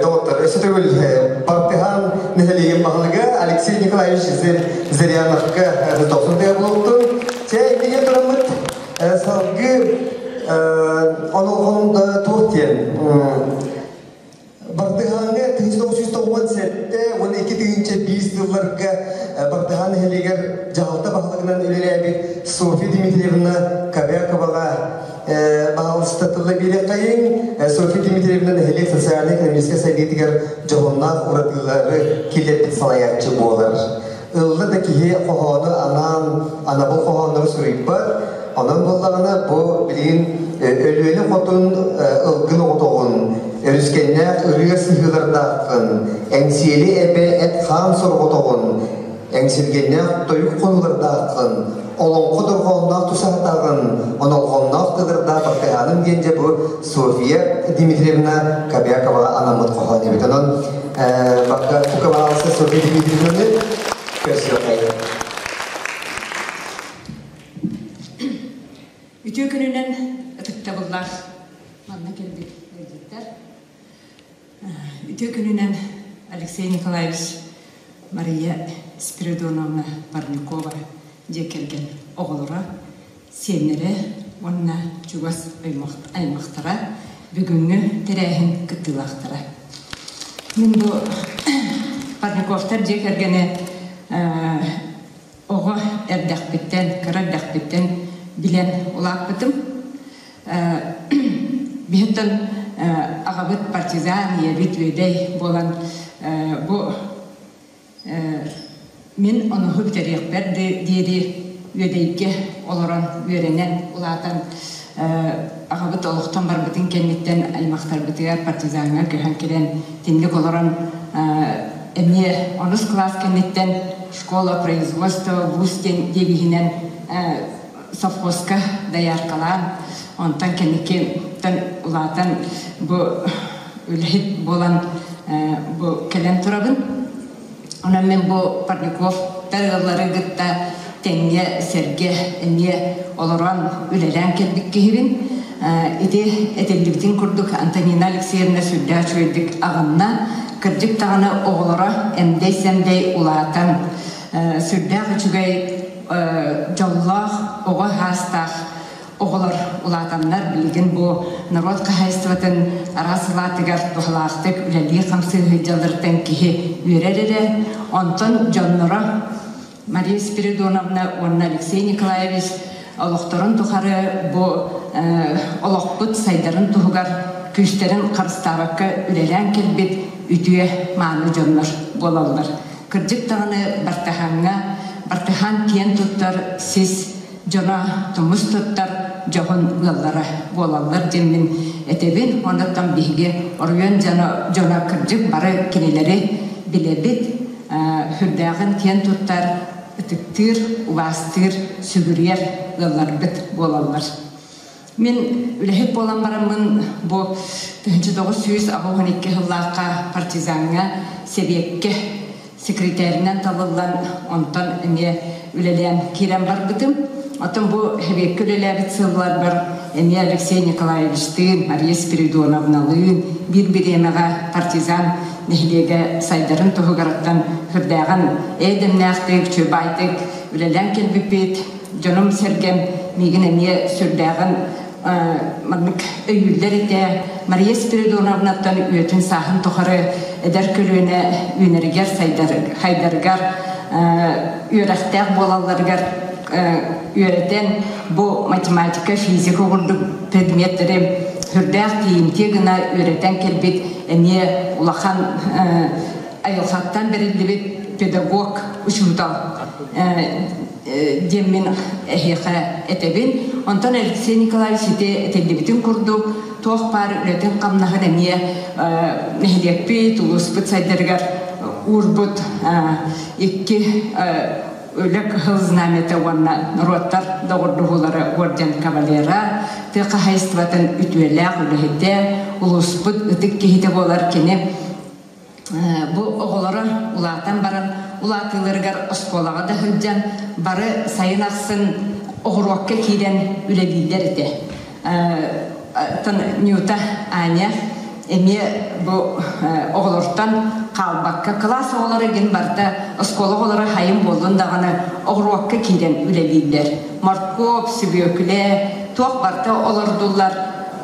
доҕоттор, өссө төгүл Бартыһаан нэһилиэгин баһылыга Алексей Николаевич Зыряновка тохсун тыа буолуохтун. Чэ, иннигин тураммыт Салгыы онолҕон туох диэн Бардыһааҥҥа 1997 уонна 2001 сылларга Бардыһаан нэһилиэгэр дьаһалта баһылыгынан үлэлээбит Софья Дмитриевна Кобяковаҕа баһаалыста тылла биэриэххэйиҥ. Софья Дмитриевна нэһилиэк социальнай-экономическай сайдыытыгар дьоһуннаах уратылары киллэрбит салайааччы буолар. Ылла да киһи хоһоону анаан анабыл хоһооннору суруйбат. Онон буоллаҕына бу билигин Өлүөнэ хотун ылгын оҕотоҕун, өрүскэннээх ырыа сыһыылардааххын, Эҥсиэли эбэ эт-хаан сорҕотоҕун, эҥсилгэннээх тойук хонуулардааххын, олоҥхо дорҕоонноох тусаһатаҕын, онолҕонноох тылырдаах бартыһааным диэн дьэ бу Софья Дмитриевна Кобякова анаммыт хоһоон эбит. Онон бакка Кукабаалса Софья Дмитриевнаны көрсүөххэйин. Үтүө күнүнэн ытыктабыллаах манна кэлбит ыалдьыттар. Үтүө күнүнэн Алексей Николаевич Мария Спиридоновна Парникова дьиэ кэргэн оҕолоро, сиэннэрэ уонна чугас аймахтара бүгүҥҥү тэрээһин кыттыылаахтара. Мин бу Парниковтар дьиэ кэргэни оҕо эрдэхпиттэн, кыра эрдэхпиттэн билэн улааппытым. Биһиттэн аҕабыт партизан, ийэбит үөдэй буолан бу мин онуһу бүтэриэхпэр диэри үөдэйгэ олорон үөрэнэн улаатан аҕабыт олохтон барбытын кэнниттэн аймахтарбытыгар партизаҥҥа көһөн кэлэн тинник олорон эмиэ онус кылаас кэнниттэн школа производства вуз диэн девиһинэн совхозка дояркалаан онтон кэнникиттэн улаатан бу үлэһит буолан бу кэлэн турабын. Онон мин бу Парниковтар ыаллары кытта тэҥҥэ сэргэ эмиэ олорон үлэлээн кэлбит киһибин. Ити этиллибитин курдук Антонина Алексеевна сүрдээх үчүгэйдик аҕынна. Кырдьык даҕаны оҕолоро эмдэй-сэмдэй улаатан, сүрдээх үчүгэй дьоллоох оҕо саастаах оҕолор улаатаннар билигин бу норуот хаһаайыстыбатын араас салаатыгар туһалаахтык үлэлии-хамсыы сылдьалларыттан киһи үөрэр эрэ. Онтон дьонноро Мария Спиридоновна уонна Алексей Николаевич олохторун тухары бу олохпут сайдарын туһугар күүстэрин харыстаабакка үлэлээн кэлбит үтүө мааны дьоннор буолаллар. Кырдьык даҕаны Бартыһааҥҥа Бартыһаан киэн туттар сис дьоно тумус туттар дьоһун ыаллара буолаллар диэммин этэбин. Онуттан биһиги оройуон дьоно, дьоно кырдьык бары кинилэри билэбит, сүрдээҕин киэн туттар, ытыктыыр, убаастыыр, сүгүрүйэр ыалларбыт буолаллар. Мин үлэһит буолан бараммын бу 1982 сыллаахха партизаҥҥа сэбиэккэ секретаринан талыллан онтон эмиэ үлэлээн киирэн барбытым. Оттон бу сэбиэккэ үлэлээбит сылларбар эмиэ Алексей Николаевичтыын, Мария Спиридоновналыын биир бириэмэҕэ партизан нэһилиэгэ сайдарын туһугарыттан сүрдээҕин эйдэмнээхтик, чуйбаайтык үлэлээн кэлбиппит. Дьонум-сэргэм миигин эмиэ сүрдээҕин маннык өйүүллэр этэ. Мария Спиридоновнаттан үөтүн-сааһын тухары эдэр көлүөнэ үүнэригэр, сайдарыгар, үөрэхтээх буолалларыгар үөрэтэн бу математика, физика курдук предметтэри сүрдээх тиийимтиэ гына үөрэтэн кэлбит эмиэ улахан айылҕаттан бэриллибит педагог учуутал диэммин эһиэхэ этэбин. Онтон Алексей Николаевич ити этиллибитин курдук туох баар үлэтин-хамнаһын эмиэ нэһилиэкпит, улууспут сайдарыгар уурбут икки Үлэ Кыһыл Знамята уонна норуоттар доҕордоһуулара орден кавалера, тыа хаһаайыстыбатын үтүөлээх үлэһитэ, улууспут ытык киһитэ буолар кини бу оҕолоро улаатан баран улаатыыларыгар оскуолаҕа да сылдьан бары сайын ахсын оҕуруокка киирэн үлэлииллэр этэ. Нюта Аня эмиэ бу оҕолортон хаалбакка кылаас оҕолоро гин барыта оскуола оҕолоро хайын буоллун даҕаны оҕуруокка киирэн үлэлииллэр. Моркуоп, сүбүөкүлэ туох барыта олордуллар.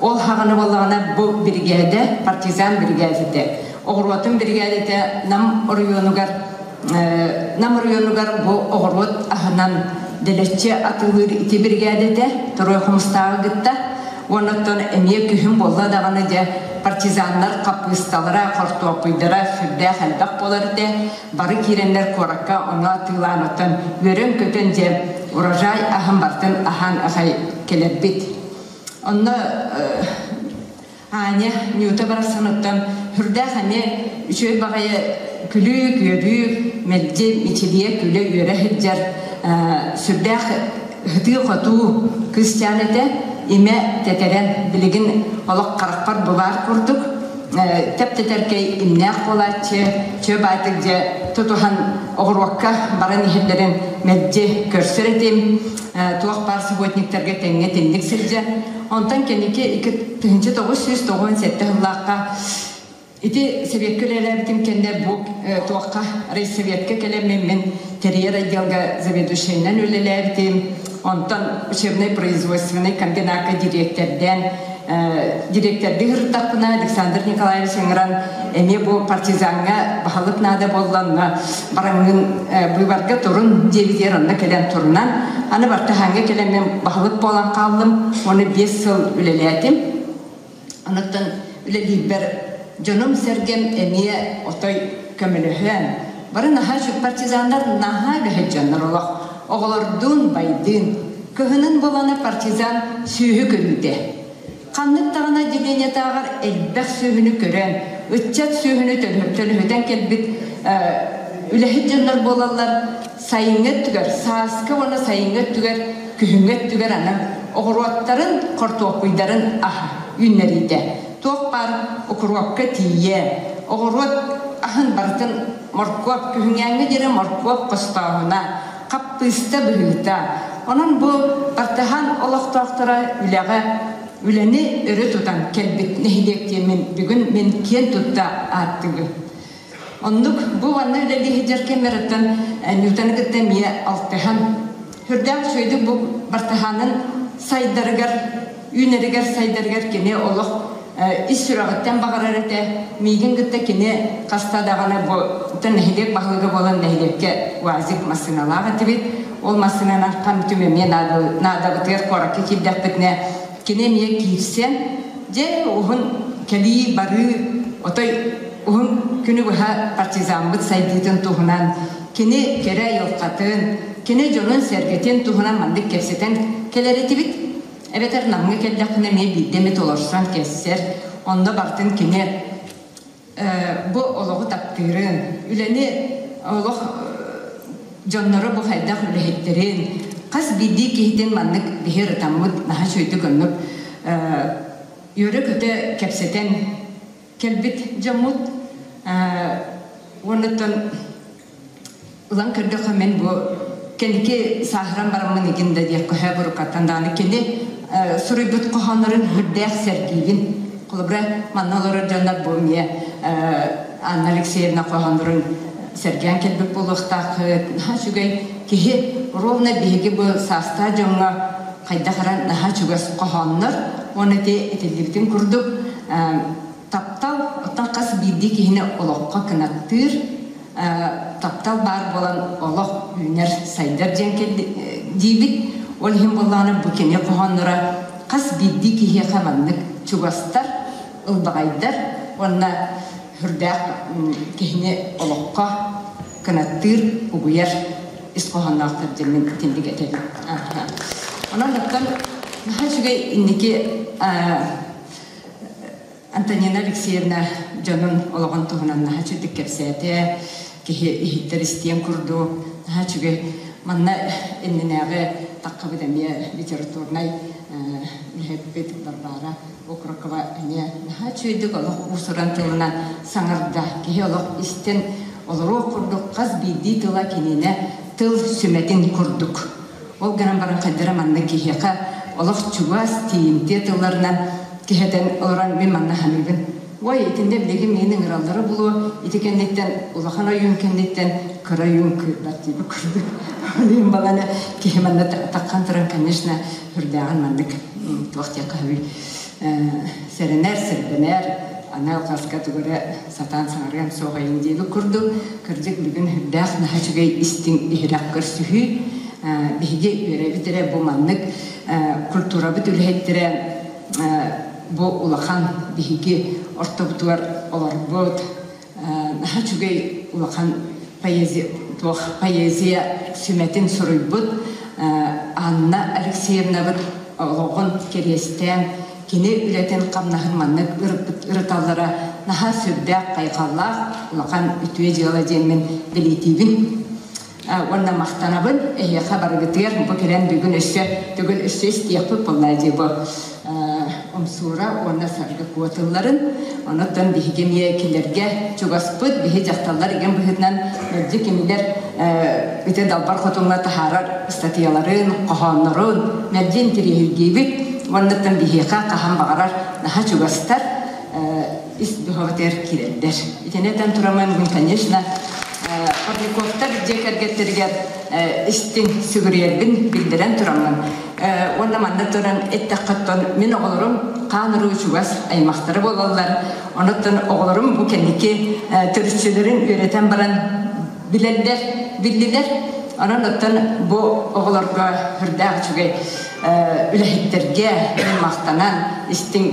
Ол хаҕаны буоллаҕына бу биригээдэ партизан биригээдэтэ. Оҕуруотун биригээдэтэ Нам оройуонугар Нам оройуонугар бу оҕуруот аһынан дэлэччи атыылыыр ити биригээдэтэ Торуой Хомустааҕы кытта уонна оттон эмиэ күһүн буолла даҕаны дьэ партизаннар хаппыысталара, хортуоппуйдара сүрдээх элбэх буолар этэ. Бары киирэннэр куоракка ону атыылаан оттон үөрэн-көтөн дьэ урожай аһын бартын аһаан ахай кэлэрбит. Онно Аня Нюта барахсаныттан сүрдээх эмиэ үчүгэй баҕайы күлүү-күөрүү, мэлдьи мичилийэ күлэ-үөрэ сылдьар сүрдээх сытыы-хотуу кыысчаан этэ. Имэ тэтэрэн билигин олох харахпар бу баар курдук тэп-тэтэркэй имнээх буолааччы, чөө баайтык дьэ тутуһан оҕуруокка баран иһэллэрин мэлдьи көрсөр этим. Туох баар субботниктарга тэҥҥэ тинник сылдьар. Онтон кэнники 1997 сыллаахха ити Сэбиэккэ үлэлээбитим кэннэ бу туохха райсоветка кэлэммин мин тэрийэр отделга заведующайынан үлэлээбитим. Онтон учебнай производственный комбинакка дириэктэрдээн дириэктэрдии сырыттахпына Александр Николаевич ыҥыран эмиэ бу партизаҥҥа баһылык наада буолланна бараҥҥын быыбарга турун диэбитигэр онно кэлэн турунан аны бартыһааҥҥа кэлэммин баһылык буолан хааллым уонна 5 сыл үлэлээтим онуттан үлэлиирбэр дьонум-сэргэм эмиэ отой көмөлөһөн бары наһаа партизаннар наһаа үлэһит дьоннор олох оҕолордуун байдыын кыһынын буолана партизан сүөһү көрүүтэ Ханнык даҕаны отделениетааҕар элбэх сүөһүнү көрөн, ыччат сүөһүнү төлөһүтэн кэлбит үлэһит дьоннор буолаллар. Сайыҥҥы өттүгэр, сааскы уонна сайыҥҥы өттүгэр, күһүҥҥү өттүгэр аны оҕуруоттарын, хортуоппуйдарын аһа үүннэриитэ. Туох баар укуруопка тиийэ, оҕуруот аһын барытын моркуоп, күһүҥҥээҥҥи диэри моркуоп хостооһуна, хаппыыста быһыыта. Онон бу Бартыһаан олохтоохторо үлэҕэ үлэни өрө тутан кэлбит нэһилиэк диэммин бүгүн мин киэн тутта ааттыыбын. Оннук бу манна үлэлии сылдьар кэммэриттэн Ньютаны кытта эмиэ алтыһан, сүрдээх үчүгэйдик бу бартыһаанын сайдарыгар, үүнэригэр сайдарыгар кини олох ис сүрэҕиттэн баҕарар этэ. Миигин кытта кини хаста даҕаны бу нэһилиэк баһылыга буолан нэһилиэккэ УАЗик массыыналаах этибит. Ол массыынанан хам-түм эмиэ наадабытыгар куоракка киирдэхпитинэ кини эмиэ киирсэн, дьэ уһун кэлии барыы отой уһун күнү быһа партизаммыт сайдыытын туһунан кини кэрэ айылҕатын, кини дьонун-сэргэтин туһунан маннык кэпсэтэн кэлэр этибит. Эбэтэр Намҥа кэллэхпинэ эмиэ биирдэ эмит олорсон кэссэр, онно бартын кини бу олоҕу таптыырын, үлэни олох дьонноро бу хайдах үлэһиттэрин, хас биирдии киһитин маннык биһи ырытаммыт наһаа үчүгэйдик оннук үөрэ-көтө кэпсэтэн кэлбит дьоммут. Уоннаттан ылан көрдөххө мин бу кэнники сааһыран бараммын игин да диэх көһө бурукаттан даҕаны кини суруйбут хоһооннорун үрдээх сэргиибин. Холобура, манна олорор дьоннор бу эмиэ Анна Алексеевна хоһооннорун сэргээн кэлбит буолуохтааххыт. Наһаа үчүгэй киһи ровно биһиги бу саастаах дьоҥҥо хайдах эрэ наһаа чугас хоһооннор уонна ити этиллибитин курдук таптал оттон хас биирдии киһини олоххо кынаттыыр таптал баар буолан олох үүнэр сайдар диэн диибит. Ол иһин буоллаҕына бу кини хоһоонноро хас биирдии киһиэхэ маннык чугастар, ылбаҕайдар уонна сүрдээх киһини олоххо кынаттыыр, угуйар ис хоһоонноохтор диэн мин итинник этэбин. Онон оттон наһаа үчүгэй инники Антонина Алексеевна дьонун олоҕун туһунан наһаа үчүгдүк кэпсээтэ, киһи иһиттэр истиэн курдук, наһаа үчүгэй. Манна иннинээҕи таххабыт эмиэ литературнай үлэһиппит Варвара Окрокова эмиэ наһаа үчүгэйдик олох уус-уран тылынан саҥарда. Киһи олох истэн олоруох курдук хас биирдии тыла кининэ тыл сүмэтин курдук. Ол гынан баран хайдара манна киһиэхэ олох чугас, тиийимтиэ тылларынан киһэтэн олорон мин манна саныыбын. Ой, итиннэ билигин миин ыҥыраллара булуо, ити кэнниттэн улахан ойуун кэнниттэн кыра ойуун кыырбат диэбит курдук. Ойуун баланы киһи манна таххан туран, конечно, үрдээҕин маннык туох диэххэ сөбүй сэрэнэр, сэрбэнэр, аны алҕаска тугу эрэ сатаан саҥарыам суох айын диэбит курдук, кырдьык бүгүн үрдээх наһаа үчүгэй истиҥ иһирэх көрсүһүү. Биһиги үөрэбит эрэ бу маннык культурабыт үлэһиттэрэ бу улахан биһиги ортобутугар олорбут наһаа үчүгэй улахан поэзия туох поэзия сүмэтин суруйбут Анна Алексеевнабыт олоҕун кэриэстээн кини үлэтин хамнаһын маннык ырыталлара наһаа сүрдээх хайҕаллаах улахан үтүө дьыала диэммин бэлиэтиибин. Уонна махтанабын эһиэхэ барыгытыгар бу кэлэн бүгүн өссө төгүл өссө истиэхпит буолла дии бу Умсуура уонна Саргы Куо тылларын. Онуттан биһиги эмиэ кинилэргэ чугаспыт, биһи дьахталлар игин быһыытынан мэлдьи кинилэр ити далбар хотуҥҥа таһаарар ыстатыйаларын, хоһооннорун мэлдьи интириэһиргиибит. Уоннаттан биһиэхэ хаһан баҕарар наһаа чугастар ис духовытыгар киирэллэр. Итини этэн тураммын, конечно, Парниковтар дьиэ кэргэттэригэр истиҥ сүгүрүйэрбин биллэрэн тураммын уонна манна туран эттэххэ мин оҕолорум хаан уруу чугас аймахтара буолаллар. Онуттан оҕолорум бу кэнники төрүччүлэрин үөрэтэн баран билэллэр, биллилэр. Онон оттон бу оҕолорго үрдээх үчүгэй үлэһиттэргэ мин махтанан истиҥ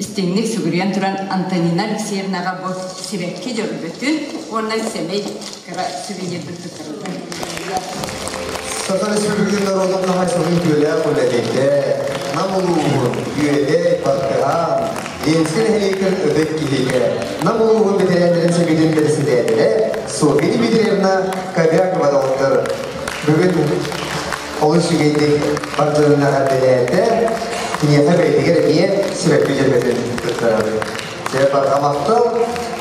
истиҥник сүгүрүйэн туран Антонина Алексеевнаҕа бу сибэкки дьөрбөтүн уонна сэмэй кыра сувенирбын туттарабын. Саха Республикатын норуотун хаһаайыстыбатын үтүөлээх үлэһитэ, Нам улууһун Үөдэй, Бартыһаан, Ленскэй нэһилиэктэрин ытык киһитэ, Нам улууһун бэтэрээннэрин сэбиэтин бэрэссэдээтэлэ Софья Дмитриевна Кобякова доҕоттор бүгүн олус үчүгэйдик бар дьонун эҕэрдэлээтэ. Киниэхэ бэйэтигэр эмиэ сибэкки дьөрбөтүн туттарабыт. Дьэ, барҕа махтал.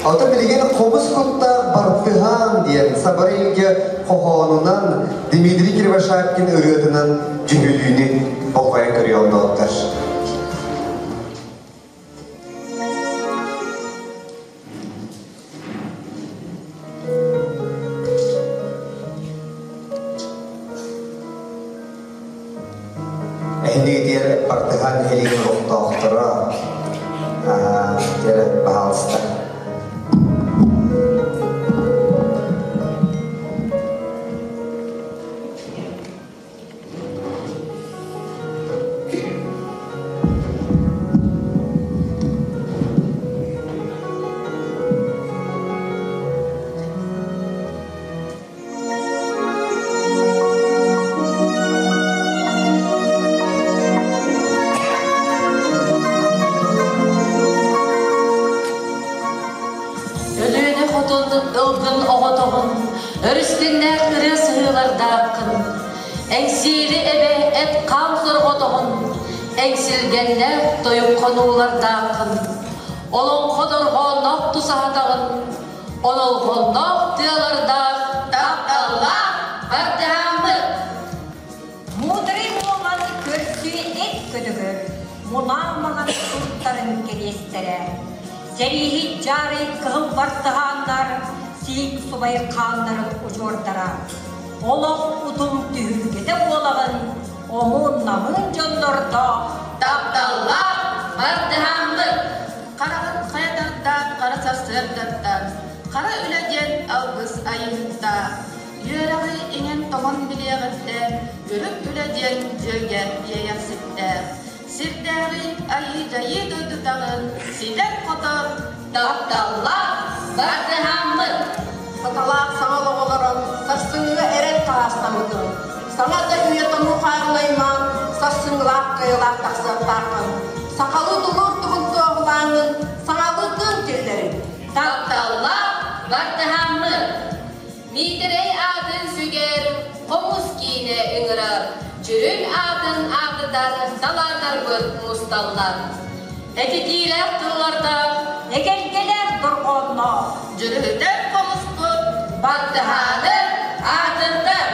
Ото билигин хомус куттаах Бартыһаан диэн Сабара Илгэ хоһоонунан Дмитрий Кривошапкин ырыатынан дьүһүйүүнү болҕойон көрүө олдоттор. Бартыһаан нэһилиэгин олохтоохторо дьэ, баһаалыста. Өлүөнэ хотун ылгын оҕотоҕун, өрүскүннээх ырыа сыһыылардааххын, Эҥсиэли эбэ эт хаан сорҕотоҕун, эҥсилгэннээх тойук хонуулардааххын, Олоҥхо дорҕоонноох тусаһатаҕын, Онолҕонноох тыалардаах тапталлаах бардыһааммыт. Муударай буолан көрсүө эт көтөгөр, мунаа маҥан суртарын кэриэстэрэ. Сэрииһит дьаарай кыһыл бартыһааннар, сиик субай хааннарын удьуордара. Олох утум түһүлгэтэ буолаҕын, омун-намыын дьоннордоох тапталлаах бардыһааммыт. Хараҕын хайа тардаан хара сарсыардаттан, хара үлэ диэн алгыс айыһыттаах, үөрэҕи иҥэн-тоҥон билиэҕиттэн, үрүҥ үлэ диэн дьүөгэ иэйэхситтээх, сирдээҕи айыы-дьайыы дойдутаҕын ситэр-хотор тапталлаах бардыһааммыт. Саталаах саҥа олоҕолорон сарсыҥҥыга эрэл хаһаастаммытын, саҥа да үйэ тонуу хаарын сарсыҥҥылаах кыайылаах тахсыахтааххын, сахалыы тулуур туһун туоһулааҥҥын саҥалыы тыын киллэрин. Тапталлаах бардыһааммыт. Миитэрэй аатын сүгэр хомус киинэ ыҥырар, дьүрүл аатын аатытар талааннарбыт мусталлар. Этитиилээх тыллардаах, эгэлгэлээх дорҕоонноох, дьүрүһүтэр хомуспут баттыһааны аатырдар.